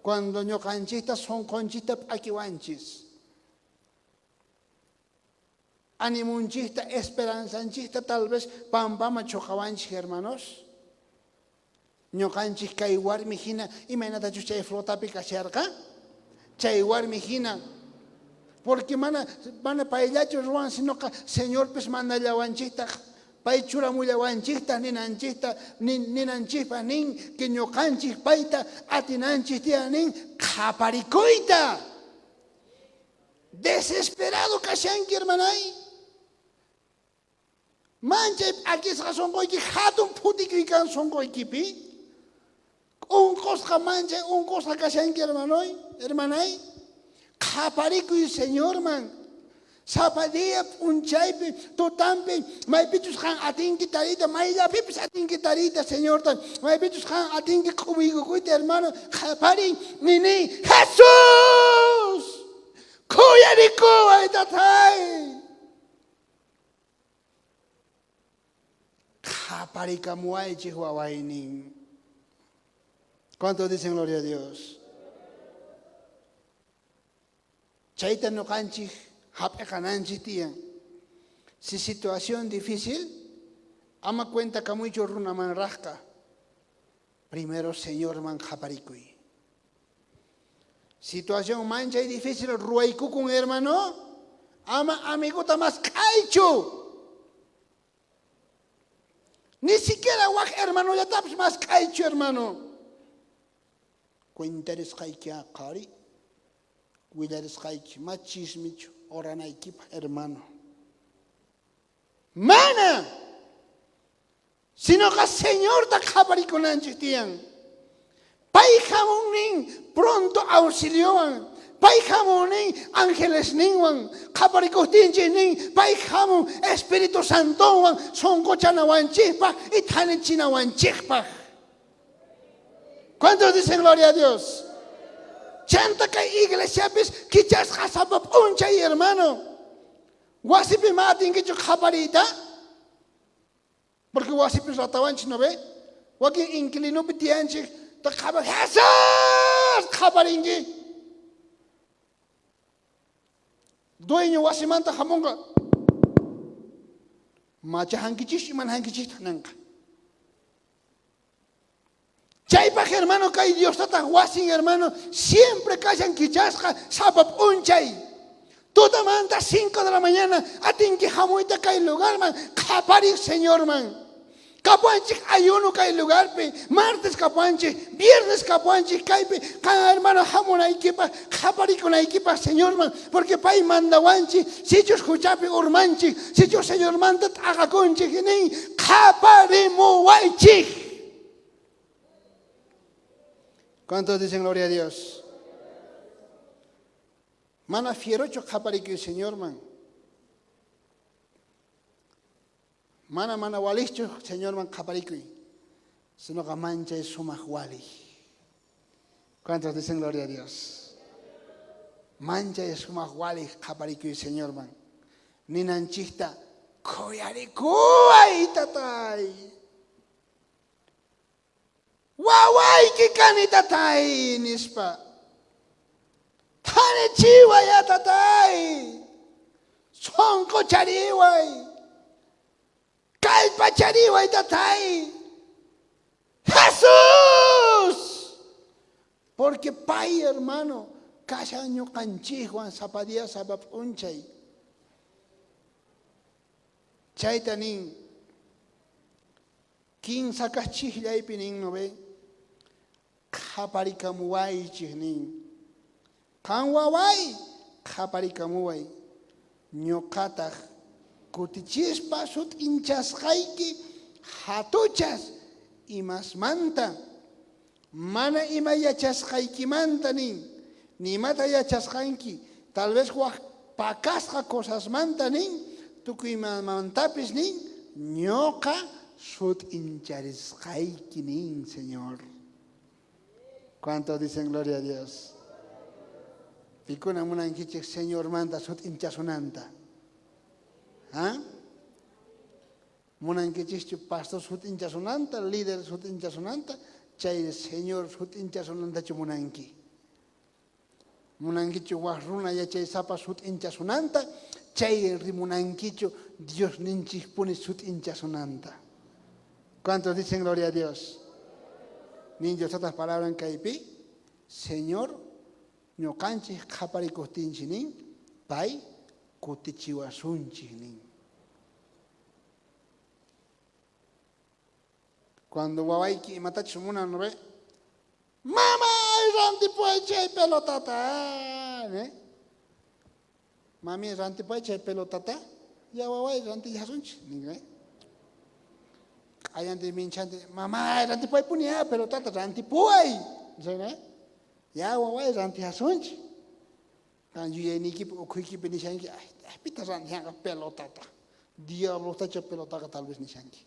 Cuando ñoqanchikta sonqonchikta p'akiwanchis, Animonchejta, esperanzanchejta tal vez pampaman choqawanchej, hermanos. Ñoqanchej kay warmi jina, imaynatachus chay flotapi kasharqa, chay warmi jina. Porque mana, mana payllachu ruwan, sinoqa Señorpis mandallawanchejtaj, pay churamullawanchejtaj ninanchejta, ninanchejpaj nin que ñoqanchej payta atinanchej tiyan nin qhaparikuyta. Desesperado kashanki, hermanay. Manchay p'akisqa sonqoyki jatun phutikuy kan sonqoykipi. Unqosqa manchay unqosqa kashanki, hermanoy, hermanay. Qhaparikuy Señorman. Sapa día p'unchaypi, tutanpi, maypichus qan atinki tariyta, mayllapipis atinki tariyta, Señorta, maypichus qan atinki k'umuykukuyta, hermano, qhapariy, nini, Jesús! Khuyarikuway, tatay! Qhaparikamuwaychej, wawaynin. ¿Cuántos dicen gloria a Dios? Chayta noqanchej jap'eqananchej tiyan. Si situación difícil, ama cuenta kamuychu runamanrajqa. Primero Señorman qhaparikuy. Situación manchay difícil ruwaykukun hermano, ama amigota mask'aychu. Ni siquiera waj hermanollatapis mask'aychu hermano. Cuentarisqayki qhari, willarisqayki ma chismichu oranaykipaj hermano. Mana! Sinoqa Señorta qhaparikunanchej tiyan. Pay jamun nin pronto auxiliowan. Pay jamun nin angelesninwan. Qhaparikojtinchej nin pay jamun Espíritu Santonwan sonqochanawanchejpaj y thanichinawanchejpaj. ¿Cuántos dicen gloria a Dios? Chanta kay iglesiapis kichasqa sapa p'unchay hermano. Wasipi ma atinkichu qhapariyta? Porque wasipi ratawanchej, ¿no ve? Wakin inquilinopi tiyanchej, ta qhapar, Jesús! Qhaparinki. Dueño wasimanta jamonqa. Machajankichis mana jankichistaq nanqa. Chaypaj hermano kay Diostataj wasin hermano siempre kashan kichasqa sapa p'unchay. Tutamanta 5 de la mañana atinki jamuyta kay lugarman qhapariq Señorman. Kapuanchik ayuno kay lugarpi, martes kapuanchik, viernes kapuanchik kaypi, qan hermano jamunaykipaj, qhaparikunaykipaj Señorman, porque pay mandawanchik, sichus juchapi urmanchik, sichus Señormanta t'aqakunchik nin, qhaparimuwaychik. ¿Cuántos dicen gloria a Dios? Mana fierochu qhaparikuy Señorman. Mana mana walijchu Señorman qhaparikuy, sinoqa manchay sumaj walij. ¿Cuántos dicen gloria a Dios? Manchay sumaj walij qhaparikuy Señorman. Ninanchikta khuyarikuway tatay. Wawayki kani tatay nispa. Thanichiway a tatay. Sonqochariway. Kallpachariway tatay. Jesús. Porque pay hermano kashan ñuqanchikwan sapa día sapa p'unchay. Chayta nin. Kinsa kaj chijllaypi nin, ¿no ve? Qhaparikamuwaychej nin. Qan waway, qhaparikamuway, ñoqataj kutichispa sut'inchasqayki jatuchas imasmanta, mana ima yachasqaykimanta nin, ni imata yachasqanki, tal vez waj pakasqa cosasmanta nin, tukuy imamantapis nin, ñoqa sut'incharisqayki nin, Señor. ¿Cuántos dicen gloria a Dios? Pikuna munankichej Señormanta sut'inchasunanta? ¿Ah? Munankichejchu pastor sut'inchasunanta, líder sut'inchasunanta, chay Señor sut'inchasunantachu munanki? Munankichu waj runa yachaysapa sut'inchasunanta, chayri munankichu Diosninchikpuni sut'inchasunanta? ¿Cuántos dicen gloria a Dios? Nin Diostataq palabran kaypi, Señor, ñuqanchik qhaparikojtinchik nin, pay kutichiwasunchik nin. Cuando wawayki imatachus munan, ¿no ve? Mamay, rantipuway chay pelotata, ne? Mami, rantipuway chay pelotata. Ya waway, rantillasunchik, nin, ¿eh? Q'ayanti minchanti, mamay, rantipuwaypuni ya pelotata, rantipuway, nin, Ya waway, rantillasunchik. Qan yuyayniykipi ukhuykipi nishanki, ay, pita rantiyanqa pelotata. Diablotacha pelotaqa tal vez nishanki.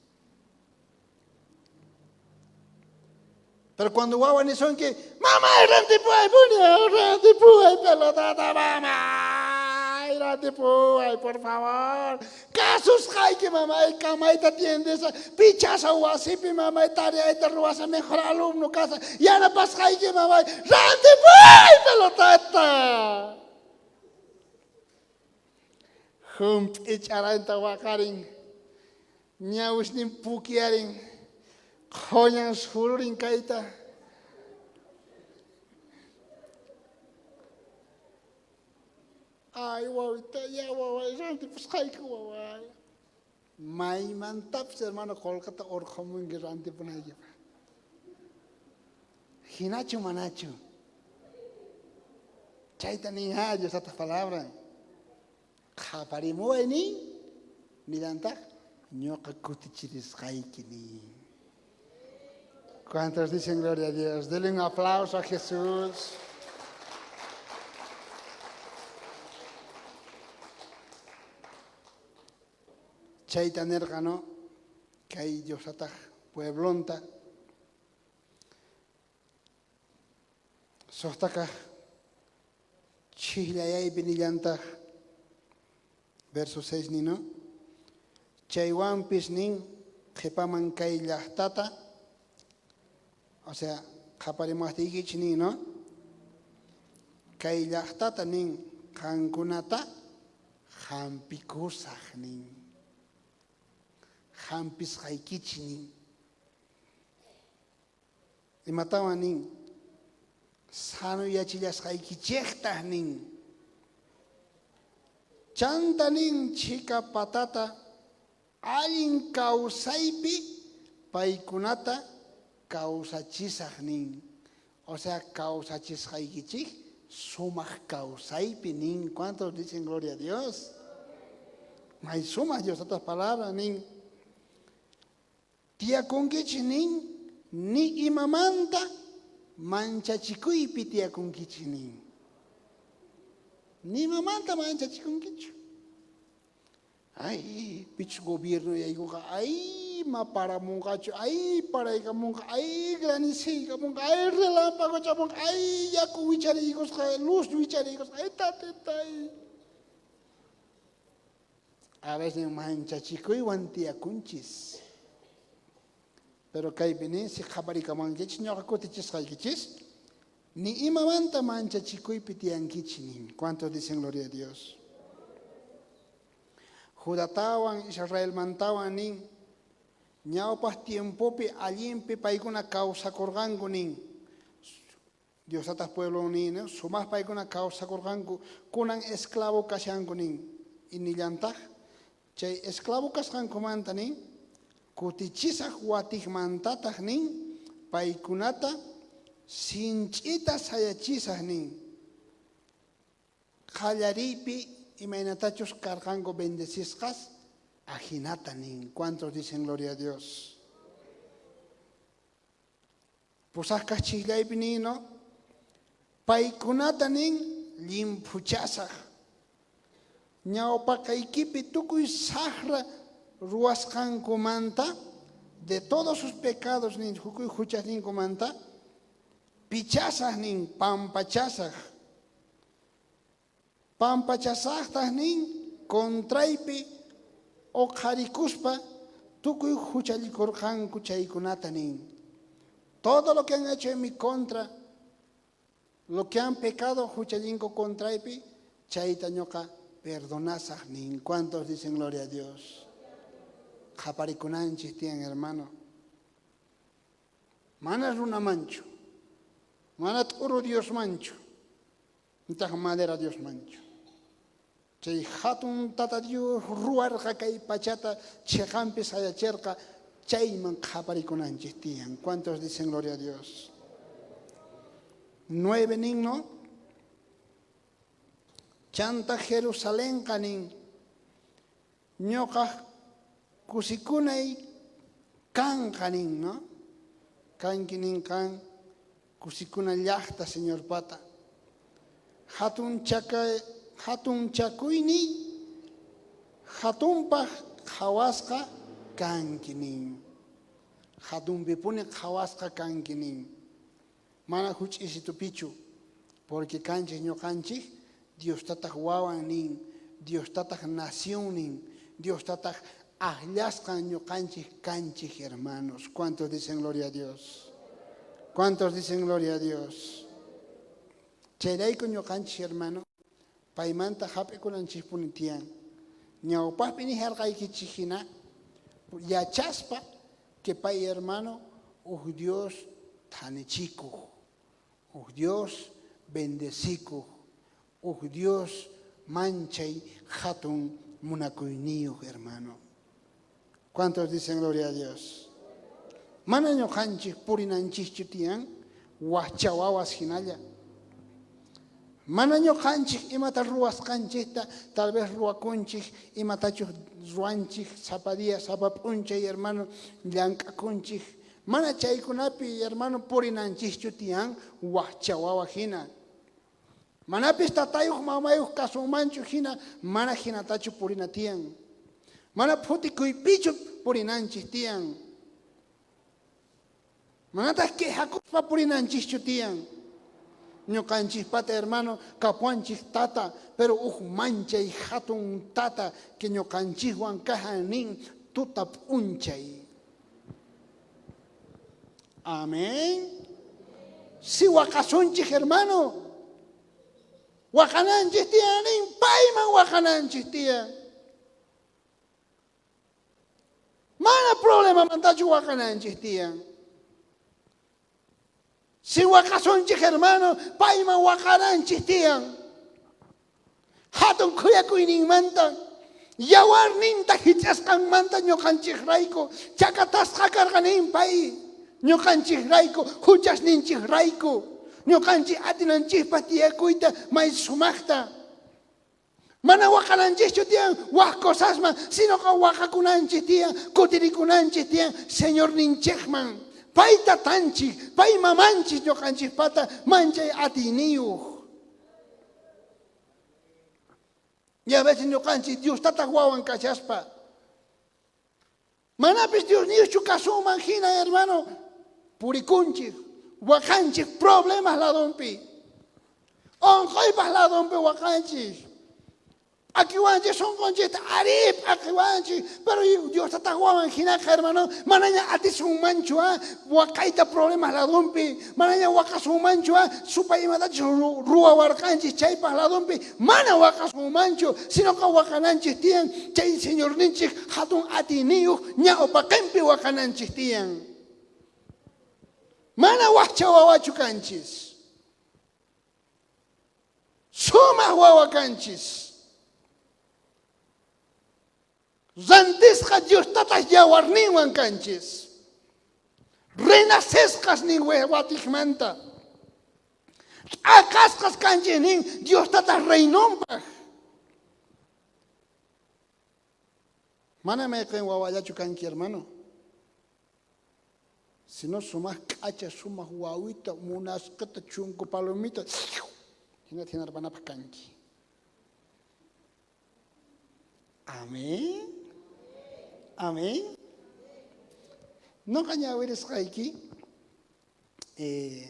Pero cuando wawa nisunki, mamay, rantipuway puni, rantipuway pelotata, mamay, rantipuway, por favor. Kasusqayki, mamay, kamayta tiendesa, pichasa wasipi, mamay, tareayta ruwasa, mejor alumno kasa, yanapasqayki, mamay, rantipuway pelotata. Jump'i ch'aranta waqarin. Ñawisnin pukiyarin, qhoñan sururin kayta. Ay, wawita, ya waway, rantipusqayki waway. Maymantapis, hermano, qolqeta orqhomunki rantipunaykipaq. Jinachu manachu? Chayta nin, ah, Dios palabran. Qhaparimuway nin, nillantaj, ñoqa kutichirisqayki nin. ¿Cuántos dicen gloria a Dios? Denle un aplauso a Jesús. Chayta nerqa, no? Kay Diosataj pueblonta. Sojta kaj chijllayaypi nillantaj, verso 6 nino, chaywanpis nin qhepaman kay llajtata, o sea, qhaparimuwajtiykichis nin, no? Kay llajtata nin qankunata jampikusaj nin. Jampisqaykichis nin. Imatawan nin? Sanoyachillasqaykichejtaj nin. Chanta nin chhika patata allin kausaypi paykunata kausachisaj nin. O sea, kausachisqaykichej sumaj kausaypi nin. ¿Cuántos dicen gloria a Dios? May sumaj Dios palabra nin. Tiyakunkichej nin, ni imamanta manchachikuypi tiyakunkichej nin. Ni imamanta manchachikunkichu. Ay, pichus gobierno yaykunqa, ay, ma paramunqachu, ay, paraykamunqa, ay, graniciykamunqa, ay, relámpago chamunqa, ay, yaku wichariykusqa, luz wichariykusqa, ay, tatetay. A veces manchachikuywan tiyakunchis. Pero kaypi nin, si qhaparikamuwankichis, ñoqa kutichisqaykichis, ni imamanta manchachikuypi tiyankichis nin. ¿Cuántos dicen gloria a Dios? Judatawan, Israelmantawan nin, ñawpaq tiempopi allinpi paykuna kawsakurqanku nin. Diostataj pueblon nin, sumaj paykuna kawsakorqanku, kunan esclavo kashanku nin. Y nillantaj, chay esclavo kasqankumanta nin, kutichisaj watijmantataj nin, paykunata Sinch'ita sayachisaj nin. Qallariypi imaynatachus karqanku bendecisqas, ajinata nin. ¿Cuántos dicen gloria a Dios? Pusajkaj chijllaypi nin, no? Paykunata nin llimphuchasaj. Ñawpaqaykipi tukuy sajra ruwasqankumanta, de todos sus pecados nin, tukuy juchasninkumanta, pichasaj nin, pampachasaj. Pampachasajtaj nin, contraypi oqharikuspa tukuy juchallikorqanku chaykunata nin. Todo lo que han hecho en mi contra, lo que han pecado juchallinku contraypi, chayta ñoqa perdonasaj nin. ¿Cuántos dicen gloria a Dios? Qhaparikunanchis tiyan, hermano. Mana runamanchu, mana t'uru Diosmanchu, nitaj madera Diosmanchu. Chay jatun Tata Dios ruwarqa kay pachata, cheqanpi sayacherqa, chayman qhaparikunanchis tiyan. ¿Cuántos dicen gloria a Dios? 9 nin, no? Chanta Jerusalenqa nin, ñoqaj kusikunay kanqa nin, no? Kanki nin qan kusikuna llajta Señorpata. Jatun jatun chakuyniy jatunpaj qhawasqa kanki nin. Jatunpipuni qhawasqa kanki nin. Mana juch'isitupichu, porque kanchej ñoqanchej Diostataj wawan nin, Diostataj nación nin, Diostataj ajllasqan ñoqanchej kanchej, hermanos. ¿Cuántos dicen gloria a Dios? ¿Cuántos dicen gloria a Dios? Chayrayku ñoqanchej, hermano, paymanta jap'ikunanchejpuni tiyan. Ñawpajpi nijarqaykichej jina, yachaspa que pay, hermano, uj Dios thanichikuj, uj Dios bendecikuj, uj Dios manchay jatun munakuyniyuj, hermano. ¿Cuántos dicen gloria a Dios? Mana ñoqanchej purinanchejchu tiyan wajcha wawas jinalla. Mana ñoqanchej imata ruwasqanchejta tal vez ruwakunchej, imatachus ruwanchej sapa día, sapa p'unchay, hermano, llank'akunchej. Mana chaykunapi, hermano, purinanchejchu tiyan wajcha wawa jina. Manapis tatayuj mamayuj kasunmanchu jina, mana jinatachu purina tiyan. Mana phutikuypichu purinanchej tiyan. Manataj quejakuspa purinanchejchu tiyan. Ñoqanchejpata, hermano, kapuanchej tata, pero uj manchay jatun tata que ñoqanchejwan kajan nin tuta p'unchay. Amén. Si waqasunchej, hermano, waqananchej tiyan nin, payman waqananchej tiyan. Mana problemamantachu waqananchej tiyan. Si waqasunchej, hermano, payman waqananchej tiyan. Jatun khuyakuyninmanta, yawarninta jich'asqanmanta ñoqanchejrayku chakatasqa karqa nin pay. Ñoqanchejrayku, juchasninchejrayku, ñoqanchej atinanchejpaj tiyakuyta may sumajta. Mana waqananchejchu tiyan waj cosasman, sinoqa waqakunanchej tiyan, kutirikunanchej tiyan Señorninchejman. Pay tatanchej, pay mamanchej ñoqanchejpata manchay atiyniyuj. Y a veces ñoqanchej Dios tataj wawan kashaspa, manapis Diosniyojchu kasunman jina, hermano, purikunchej, waqanchej problemas ladonpi, onqoypaj ladonpi waqanchej, p'akiwanchej sonqonchejta, arí p'akiwanchej, pero Dios tataj wawan jinaqa, hermano, manaña atisunmanchu waqayta problemas ladonpi, manaña waqasunmanchu supay imatachus ruwawarqanchej chaypaj ladonpi, mana waqasunmanchu, sinoqa waqananchej tiyan chay Señorninchej jatun atiyniyuj ñawpaqenpi waqananchej tiyan. Mana wajcha wawachu kanchis. Sumaj wawa kanchis. Rantisqa Dios tataj yawarninwan kanchis. Renacesqas nin watijmanta. T'aqasqas kanchej nin Dios Tataj reinonpaj. Mana mayqen wawallachu kanki, hermano. Sino sumaj k'acha, sumaj wawita, munasqata, chunku palomita, hinata hinarpanapaj kanki. Amén. Amén. Noqa ñawirisqayki eh,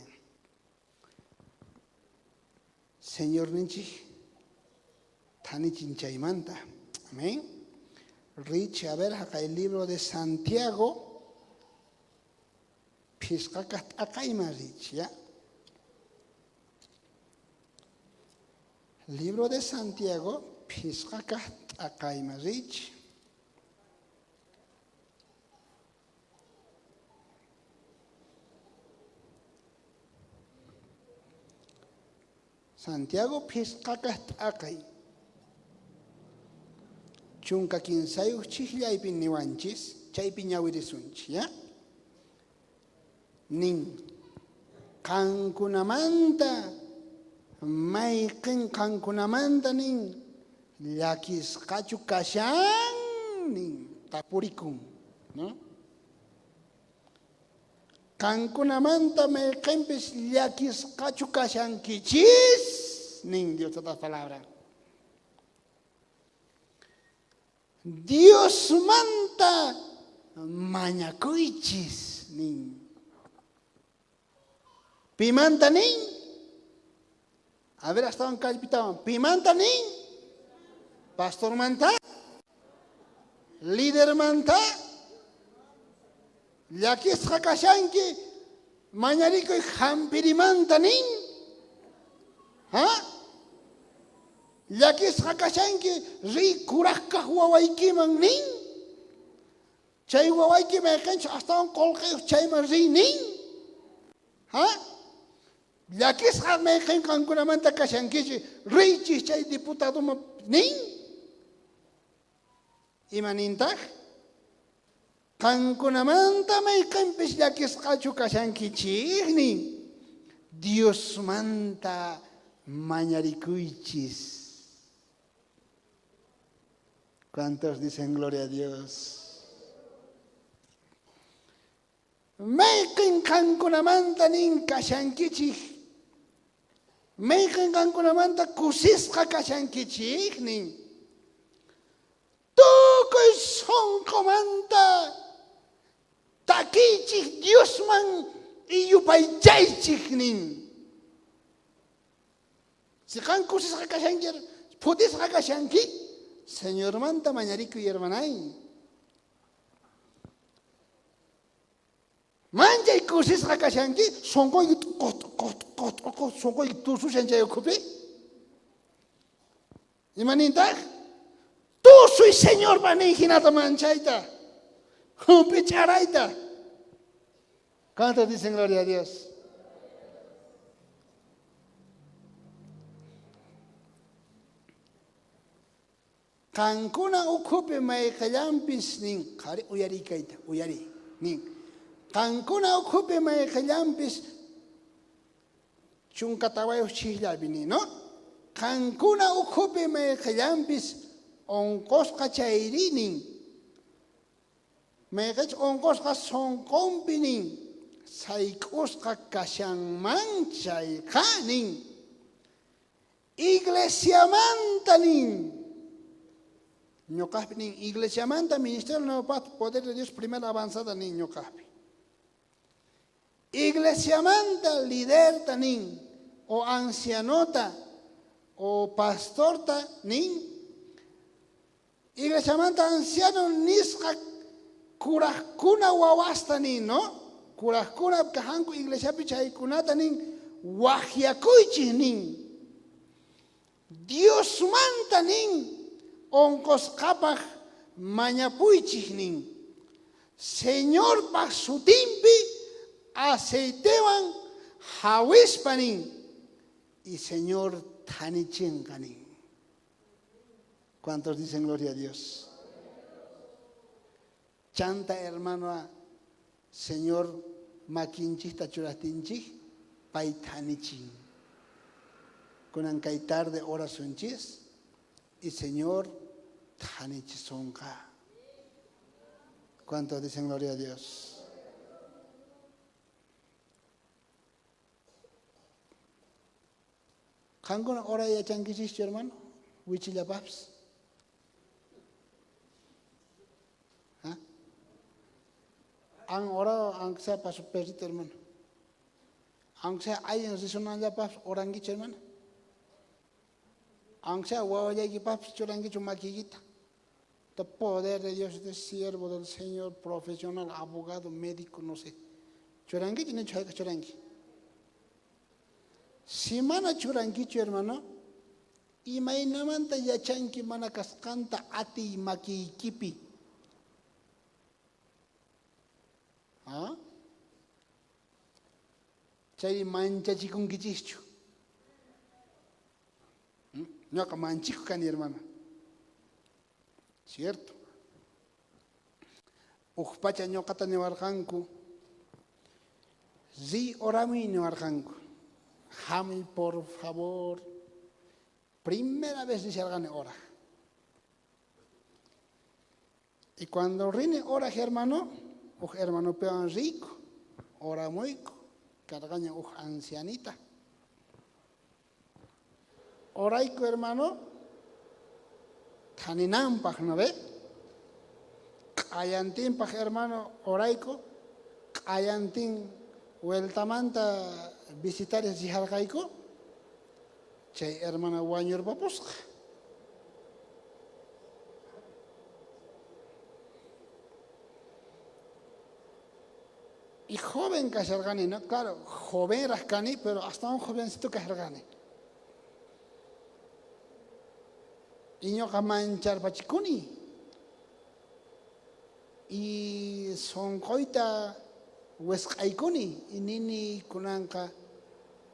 Señorninchik thanichin chaymanta. Amén. Rich, a ver, haqay libro de Santiago, phisqakaq t'aqayman rich, ya. Libro de Santiago, phisqakaq t'aqayman rich. Santiago phisqakaq t'aqay. 13 chijllaypi niwanchis, chaypi ñawirisunchis, ya? Nin, qankunamanta mayqen qankunamanta nin, llakisqachu kashan nin, tapurikun, no? Qankunamanta mayqenpis llakisqachu kashankichis nin Dios Tata palabra. Diosmanta mañakuychis nin. Pimanta nin? A ver, astawan kallpitawan. Pimanta nin? Pastormanta? Lidermanta? Llakisqa kashanki mañarikuy jampirimanta nin? Ha? Llakisqa kashanki riy kurajkaj wawaykiman nin? Chay wawayki mayqenchus astawan qolqeyoj chayman riy nin? Ha? Llakisqa mayqen qankunamanta kashankichis riychis chay diputadoman nin? Ima nintaj? Qankunamanta mayqenpis llakisqachu kashankichej nin. Diosmanta mañarikuychis. ¿Cuántos dicen gloria a Dios? Mayqen qankunamanta nin kashankichej? Mayqen qankunamanta kusisqa kashankichej nin? Tukuy sonqomanta takiychej Diosman yupaychaychej nin. Si qan kusisqa kashanki, phutisqa kashanki, Señormanta mañarikuy, hermanay. Manchay kusisqa kashanki, sonqoyki t'uqoj, t'uqoj, t'uqoj, t'uqoj, sonqoyki tusushan chay ukhupi. Ima nintaj? Tusuy Señorpa nin jinata manchayta, jumpi ch'arayta. ¿Cuántos dicen gloria a Dios? Qankuna ukhupi mayqellanpis nin, qhari uyariy kayta, uyariy, nin. Qankuna ukhupi mayqellanpis 14 chijllapi nin, no? Qankuna ukhupi mayqellanpis onqosqa chayri nin. Mayqech onqosqa sonqonpi nin, sayk'usqa kashanman chayqa nin. Iglesiamanta nin. Ñoqajpi nin, iglesiamanta Ministerio Nuevo Pacto, Poder de Dios Primera Avanzada nin ñoqajpi. Iglesiamanta liderta nin, o ancianota, o pastorta nin. Iglesiamanta anciano nisqa kurajkuna wawasta nin, no? Kurajkuna kajanku iglesiapi chaykunata nin, wajyakuychis nin. Diosmanta nin, onqosqapaj mañapuychis nin. Señorpaj sutinpi aceitewan jawispa nin, y Señor thanichenqa nin. ¿Cuántos dicen gloria a Dios? Chanta hermano, Señor makinchikta churajtinchik, pay thanichin. Kunan kay tarde orasunchis y Señor thanichisonqa. ¿Cuántos dicen gloria a Dios? Qankuna oray yachankichischu, hermano? Wichillapapis. ¿Ah? Han orado, aunque sea para su perrito, hermano. Aunque sea alguien risunanllapapis orankichu, hermano. Aunque sea wawallaykipapis churankichu makiykita. El poder de Dios, este siervo del Señor, profesional, abogado, médico, no sé. Churankichu, nichu hayk'aq churanki. Si mana churankichu, hermano, imaynamanta yachanki mana kasqanta atiy makiykipi? ¿Ah? Chay manchachikunkichischu? Ñoqa manchiku kani, hermano. Cierto. Uj pacha ñoqata niwarqanku, riy oramuy niwarqanku. Hamuy por favor. Primera vez risharqani oraj. Y cuando rini oraj, hermano, uj hermanopiwan riyku, oramuyku, karqaña uj ancianita. Orayku, hermano, thaninanpaj, ¿no ve? Q'ayantinpaj, hermano, orayku, q'ayantin vueltamanta visitares rijarqayku, chay hermana wañurpapusqa. Y joven kasharqani, ¿no? Claro, jovenraj kani, pero astawan jovencito kasharqani. Y ñoqa mancharpachikuni. Y sonqoyta wisq'aykuni. Y nini kunanqa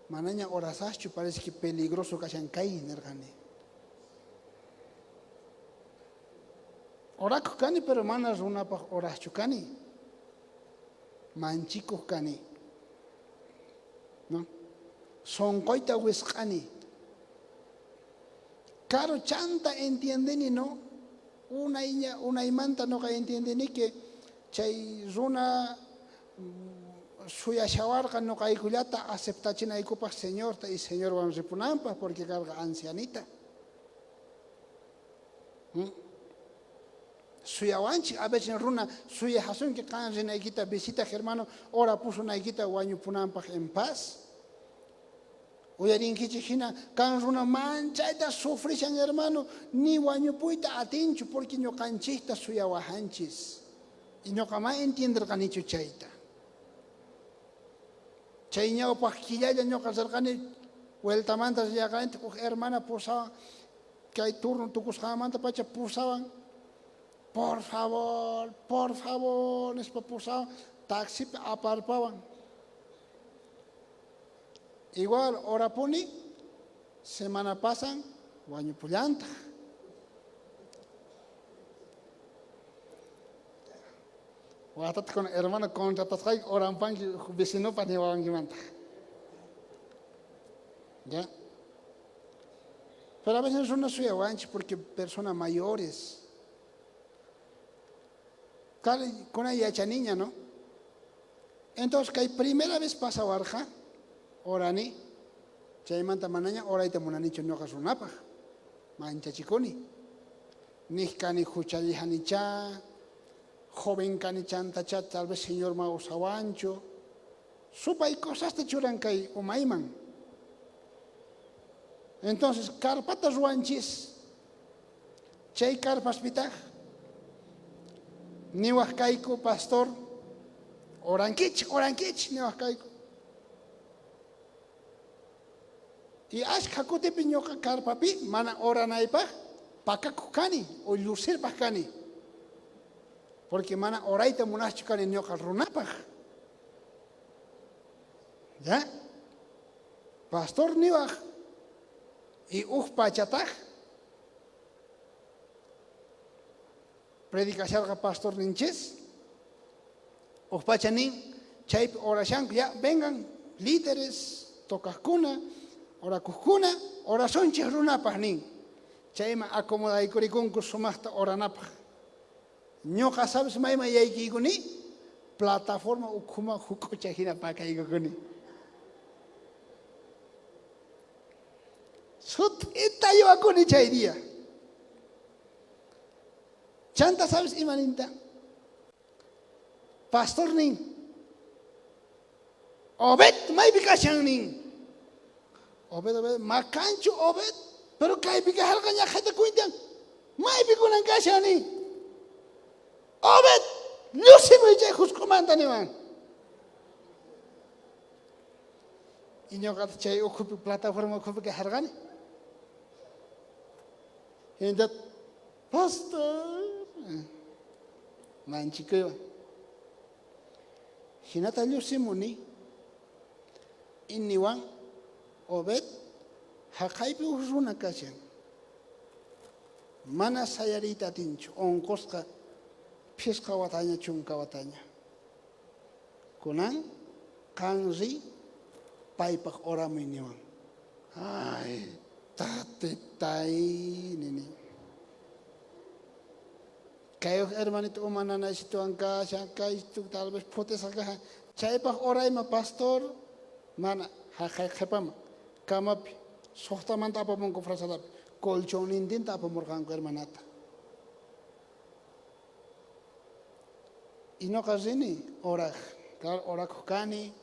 manaña orasaqchu, parece que peligroso kashan kay, nirqani. Orakuq kani, pero mana runapaq oraqchu kani. Manchikuq kani. ¿No? Sonqoyta wisq'ani. Claro, chanta entiendeni, ¿no? Unayña, unaymanta noqa entiendeni que chay runa suyashawarqa noqaykullata aceptachinaykupaq Señorta y Señorwan ripunanpaq porque karqa ancianita. Suyawanchik, a veces runa suyajasunki qan rinaykita visitaq, hermano, orapusunaykita wañupunanpaq en paz. Uyarinkichik hina kan runa manchayta sufrishan, hermano, ni wañupuyta atinchu porque ñuqanchikta suyawajanchis. Y ñuqa ma entienderqanichu chayta. Chay ñawpaq killalla ñuqa rirqani vueltamanta rillarqani uj hermana pusawan kay turno tukusqanmanta pacha pusawan, por favor, por favor, nispa pusawan, taxipi aparpawan. Igual orapuni, semana pasan, wañupullantaq. Watata con hermano contratasqayki orampanki vecinopa niwawankimantaq. ¿Ya? Pero a veces runa suyawanchik porque personas mayores. Claro, kunan yachaniña, ¿no? Entonces, kay primera vez pasawarqa, orani, chaymanta manaña orayta munanichu ñuqa runapaq, manchachikuni. Nik kani huchallihanicha, joven kani chantacha, tal vez Señor ma usawanchu. Supay cosasta churan kay umayman. Entonces, carpata ruwanchis, chay carpaspitaj, niwaj kayku, pastor, orankichik, orankichik, niwaj kayku. Y ashkha kutipi ñuqa carpapi mana oranaypaj pakakuq kani o llusirpaj kani. Porque mana orayta munaqchu kani ñuqa runapaj. ¿Ya? Pastor niwaj y uj pachataj predicasharqa pastor ninchis. Uj pacha nin, chaypi orashanku, ya vengan líderes, tocajkuna, Orakojkuna, orasunchej runapaj nin. Chayman acomodaykurikunku sumajta oranapaj. Ñoqa sabes mayman yaykiykuni? Plataforma ukhuman juk'ucha jina pakaykukuni. Sut'ita yuwakuni chay día. Chanta sabes ima ninta? Pastor nin, Obed maypi kashan nin. Obed, Obed, makanchu Obed, pero kaypi kajarqa ñaqhata cuentan. Maypi kunan kashan nin. Obed, llusimuy chay jusk'umanta niwan. Y ñoqata chay ukhupi plataforma ukhupi kajarqani. Hinata pastor manchikuywan. Jinata llusimuni iniwan Obed jaqaypi uj runa kashan. Mana sayariyta atinchu, onqosqa phisqa wataña, chunka wataña. Kunan qan riy paypaj oramuy niwan. Ay, tatitay nini. Kay uj hermanito uma nanaysituwan kashan, kay tal vez phutisqa kashan. Chaypaj orayma pastor, mana jaqay qhepaman camapi sojtamanta apamunku frazadapi colchonnintinta apamurqanku hermanata. Y noqa rini oraj, claro, orakoj kani,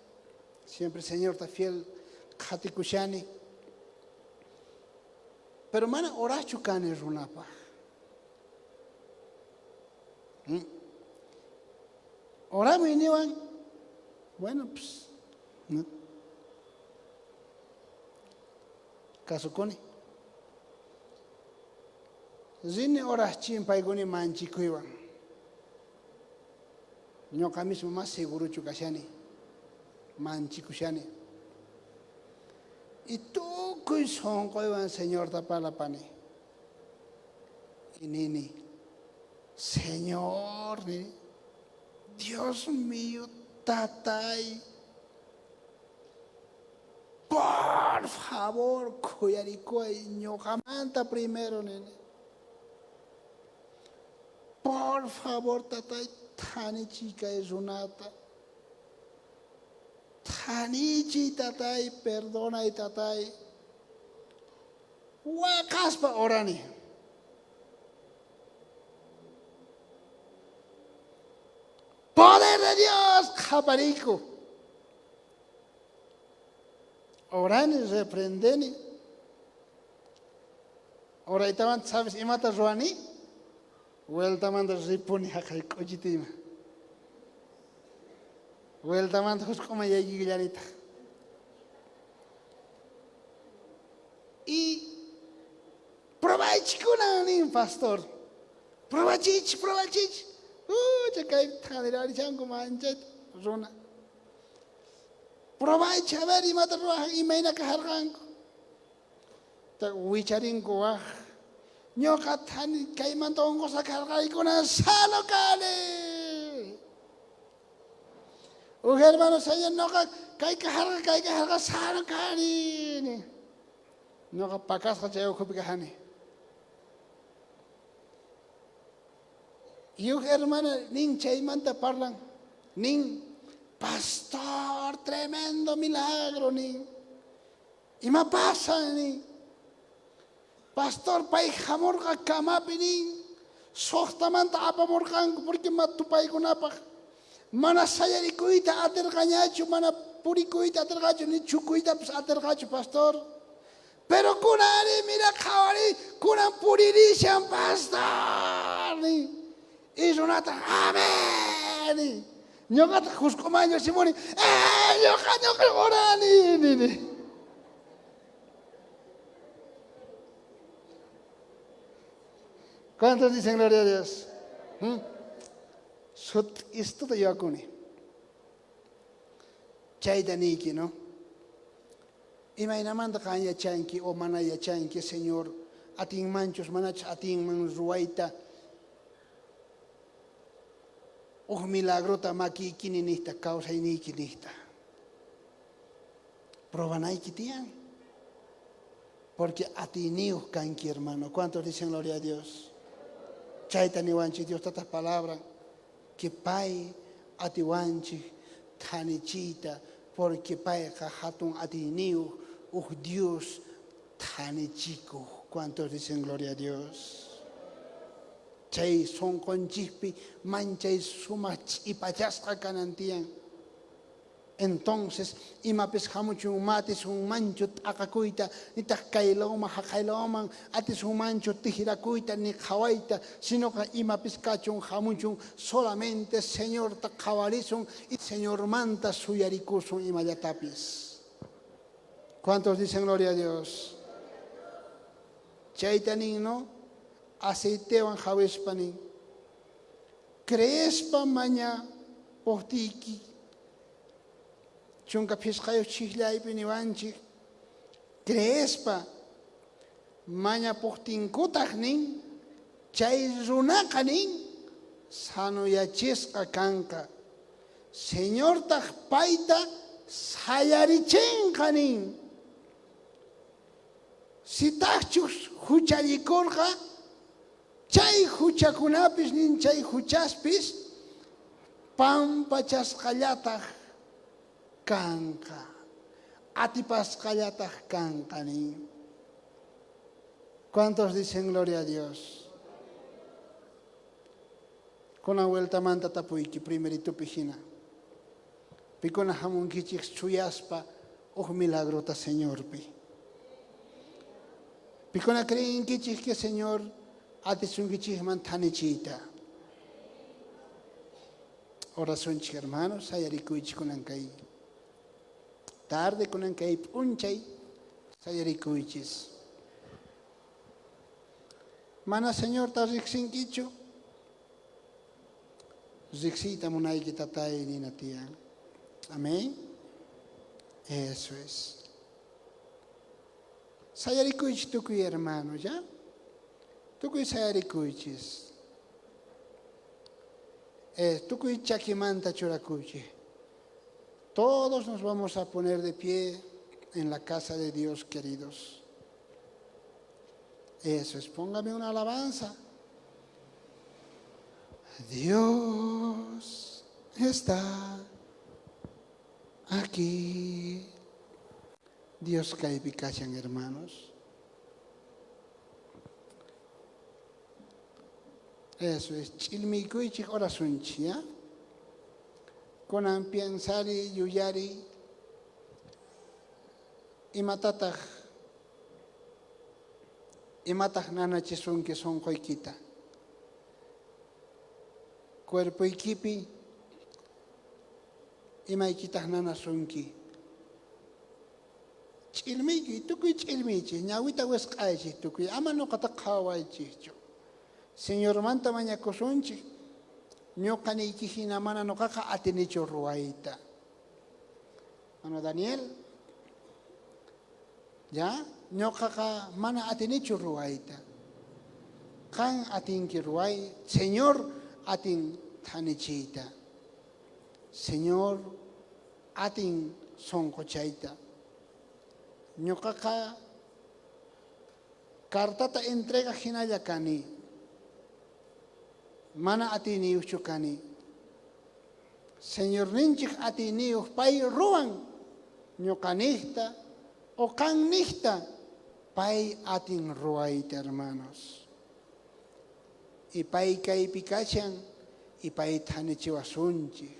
siempre Señorta fiel qhatikushani. Pero mana orajchu kani runapaj. Hmm. Oramuy niwan, bueno, pues, no. Kasukuni. Rini oraj chimpaykuni manchikuywan. Ñoqa mismo más segurochu kashani. Manchikushani. Y tukuy sonqoywan Señorta parlapani. Y nini, Señor, nini, Dios mío, tatay, por favor, khuyarikuway ñoqamanta primero, nini. Por favor, tatay, thanichiy kay runata. Thanichiy, tatay, perdonay, tatay. Waqaspa orani. Poder de Dios, qhapariyku. Orani, reprendeni. Oraytawan, sabes imata ruwani? Vueltamanta ripuni jaqay k'uchitiyman. Vueltamanta jusk'uman yaykikillanitaj. Y probaychikunan nin pastor. Probachich, probachich. Chay thanirarishanku manchayta runa. Probaychik a ver imata ruwaj imayna kajarqanku. Wicharinku waj. Ñoqa thani kaymanta onqosqa karqaykuna sano kani. Uj hermano señor noqa kay kajarqa kay kajarqa sano kani. Noqa pakasqa chay ukhupi kajani. Y uj hermana nin chaymanta parlan, nin, pastor, tremendo milagro, nin. Ima pasa, nin. Pastor, pay jamorqa camapi, nin. Sojtamanta apamorqanku porque matupaykunapaj mana sayarikuyta aterqañachu, mana purikuyta aterqachu, ni chukuytapis aterqachu, pastor. Pero kunari, mira qhawari, kunan puririshan, pastor, nin. Y runata, amén, nin. Ñoqataq jusk'uman lluqsimuni, eh, ñoqa, ñoqa orani, nini. ¿Cuántos dicen gloria a Dios? ¿Mm? Sut'istuta yuyakuni. Chayta niyki, no? Imaynamanta qan yachanki o mana yachanki, Señor, atinmanchus manachus atinman ruwayta uj milagrota makiykini nijta, kawsayniyki nijta. Probanayki tiyan. Porque atiyniyoj kanki, hermano. ¿Cuántos dicen gloria a Dios? Chayta niwanchej Dios Tataj palabra, que pay atiwanchej thanichiyta, porque payqa jatun atiyniyoj uj Dios thanichikoj. ¿Cuántos dicen gloria a Dios? Chay sonqonchejpi manchay sumaj ch'ipachasqa kanan tiyan. Entonces, imapis jamuchun ma atisunmanchu t'aqakuyta, nitaj kay lawman jaqay lawman atisunmanchu tijrakuyta ni qhawayta, sinoqa imapis kachun jamuchun, solamente Señorta qhawarisun y Señormanta suyarikusun imallatapis. ¿Cuántos dicen gloria a Dios? Chayta nin, no? Aceitewan jawispa nin. Creespa mañapojtiyki 15 chijllaypi niwanchik, creespa mañapojtinkutaj nin, chay runaqa nin, sanoyachisqa kanqa. Señortaj payta sayarichenqa nin. Sitajchus juchallikorqa, chay juchakunapis nin, chay juchaspis pampachasqallataj kanqa, atipasqallataj kanqa nin. ¿Cuántos dicen gloria a Dios? Kunan vueltamanta tapuyki primeritupi hina. Pikuna jamunkichej suyaspa uj milagrota Señorpi. Pikuna creenkichej que Señor atisunkichejman thanichiyta. Orasunchej, hermanos, sayarikuychej kunan kay tarde, kunan kay p'unchay, sayarikuychis. Mana Señorta rejsinkichu, rejsiyta munayki tatay nina tiyan. Amén. Eso es. Sayarikuychis tukuy hermano, ya? Tukuy sayarikuychis. Tukuy chakimanta churakuychis. Todos nos vamos a poner de pie en la casa de Dios, queridos. Eso es, póngame una alabanza. Dios está aquí. Dios kaypi kashan, hermanos. Eso es, ch'ilmiykuychik orasunchik, ya? Kunan piensari, yuyari, imatataq, imataq nanachisunki sonqoykita? Cuerpoykipi imaykitaq nanasunki? Ch'ilmiykuy, tukuy ch'ilmiychik, ñawita wisq'aychik tukuy, ama noqata qhawawaychikchu. Señormanta mañakusunchik, ñuqa niyki hina mana noqaqa atinichu ruwayta. Mano Daniel, ya, ñuqaqa mana atinichu ruwayta. Qan atinki ruway, Señor atin thanichiyta. Señor atin sonqochayta. Ñuqaqa cartata entrega hinalla kani. Mana atiyniyuqchu kani. Señorninchik atiyniyuq pay ruwan ñuqaniqta o qanniqta pay atin ruwayta, hermanos. Y pay kaypi kashan y pay thanichiwasunchik.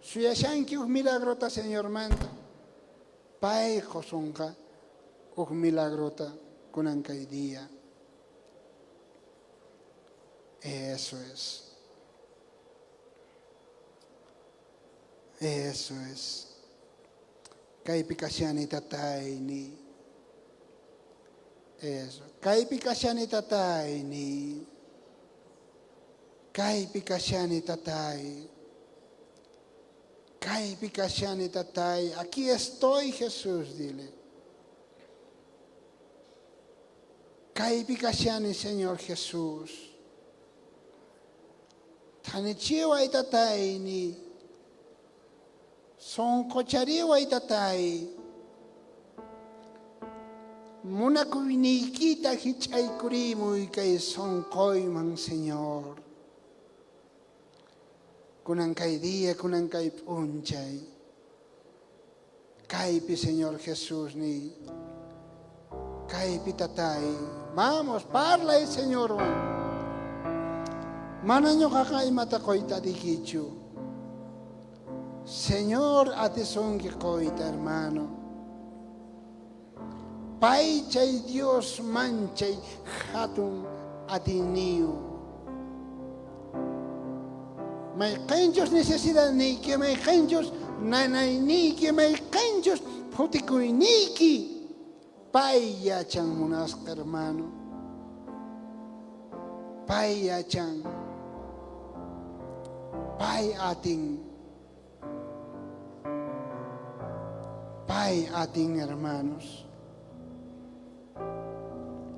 Suyashanki uj milagrota Señormanta. Pay qosunqa uj milagrota kunan kay día. Eso es. Eso es. Kaypi kashani tatayni. Eso. Kaypi kashani tatayni. Kaypi kashani tatay. Kaypi kashani tatay. Aquí estoy, Jesús, dile. Kaypi kashani, Señor Jesús. Thanichiway tatayni. Sonqochariway tatay. Munakuyniykita jich'aykurimuy kay sonqoyman, Señor. Kunan kay día, kunan kay p'unchay. Kaypi, Señor Jesús, niy. Kaypi, Tatay. Vamos, parlay, Señorwan. Mana ñoqaqa imata qoyta atiykichu. Señor atisunki qoyta, hermano. Pay chay Dios manchay jatun atiyniyoj. Mayqenchus necesidadniyki, mayqenchus nanayniyki, mayqenchus phutikuyniyki, pay yachan munasqa hermano. Pay yachan. Pay atin. Pay atin, hermanos.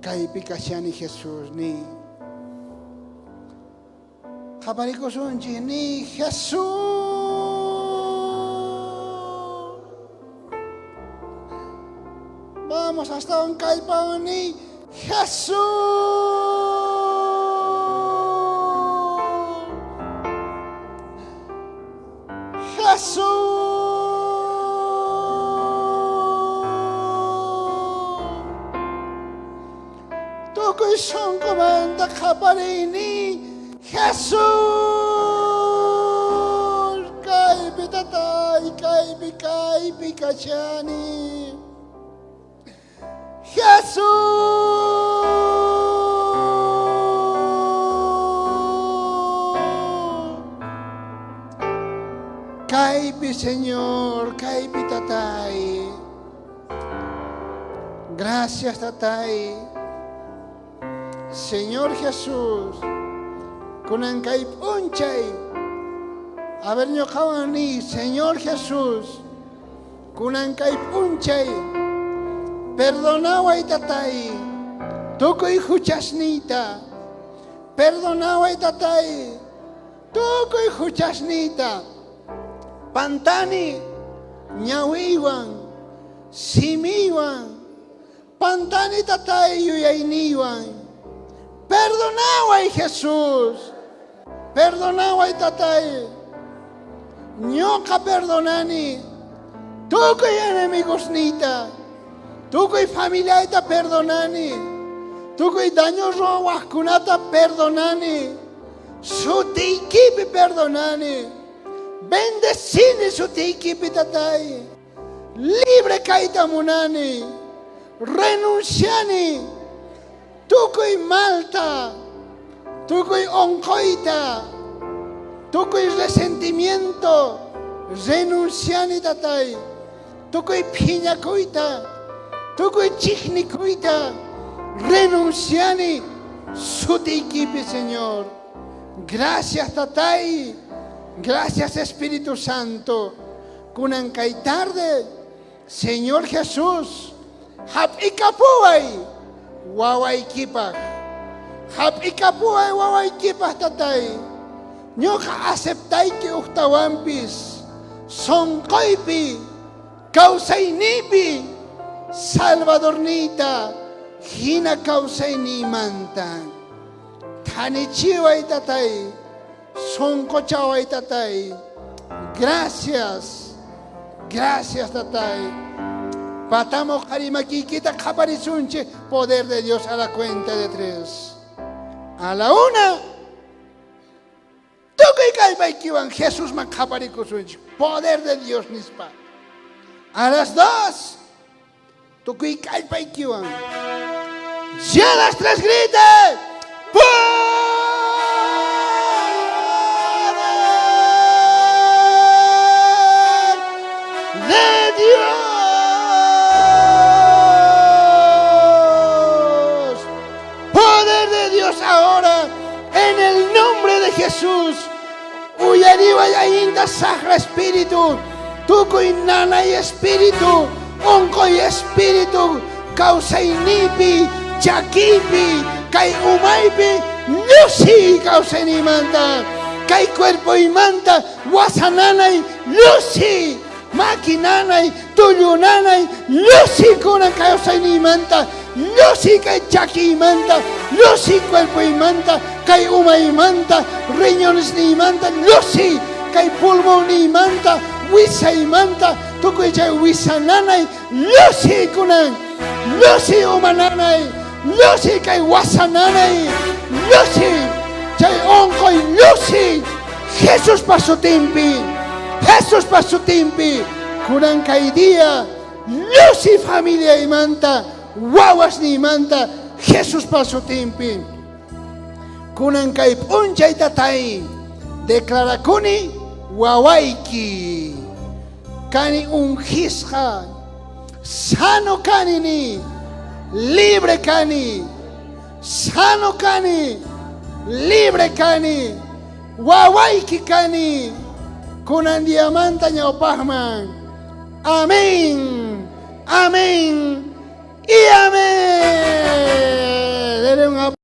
Kaypi kashani Jesús niy. Qaparikusunchik niy Jesús. Vamos astawan kallpawan niy Jesús. Jesús. Tukuy sonqomanta qhapariyni Jesús. Kaypi tatay, kaypi, kaypi kashani. Jesús. Kaypi Señor, kaypi tatay. Gracias tatay. Señor Jesús, kunan kay p'unchay. A ver ñoqawan niy, Señor Jesús, Kunan kay p'unchay perdonaway tatay tukuy juchasniyta. Perdonaway tatay tukuy juchasniyta. Pantani ñawiywan, simiywan, pantani tatay yuyayniywan. Perdonaway Jesús. Perdonaway tatay. Ñoqa perdonani tukuy enemigosniyta, tukuy familiayta perdonani, tukuy daño ruwajkunata perdonani, sutiykipi perdonani. Bendecini sutiykipi tatay. Libre kayta munani. Renunciani tukuy malta, tukuy onqoyta, tukuy resentimiento, renunciani tatay, tukuy phiñakuyta, tukuy chijnikuyta, renunciani sutiykipi, Señor. Gracias tatay, gracias Espíritu Santo. Kunan kay tarde, Señor Jesús, jap'ikapuway wawaykipaj. Jap'ikapuway wawaykipaj, tatay. Ñoqa aceptayki ujtawanpis sonqoypi, kawsayniypi, Salvadorniyta hina kawsayniymanta. Thanichiway, tatay. Sonqochaway, tatay. Gracias. Gracias, tatay. Patamo qharimakiykita qhaparisunchik. Poder de Dios a la cuenta de tres. A la una. Tukuy kallpaykiwan Jesusman qhaparikusunchik. Poder de Dios nispa. A las dos. Tukuy kallpaykiwan. Ya las tres grite. Poder de Dios. Poder de Dios ahora en el nombre de Jesús. Uyariway allinta sajra espíritu, tukuy nanay espíritu, onqoy espíritu, kawsaynipi, chakipi, kay umaypi, llusiy kawsayniymanta, kay cuerpoymanta, wasa nanay, llusiy, maki nanay, tullu nanay, llusiy kunan kawsayniymanta, Llusiy kay chakiymanta, llusiy cuerpoymanta, kay umaymanta, riñonesniymanta, llusiy kay pulmonniymanta, wisaymanta, tukuy chay wisananay, llusiy kunan, llusiy uma nanay, llusiy kay wasa nanay, llusiy chay onqoy, llusiy Jesuspa sutinpi, Jesuspa sutinpi, kunan kay día, llusiy familiaymanta, wawasniymanta, Jesuspa sutinpi. Kunan kay p'unchay tatay, declarakuni wawayki. Kani ungisqa, sano kani ni, libre kani, sano kani, libre kani, wawayki kani, kunan diamanta ñawpajman. Amén, amén y amén. Denle un.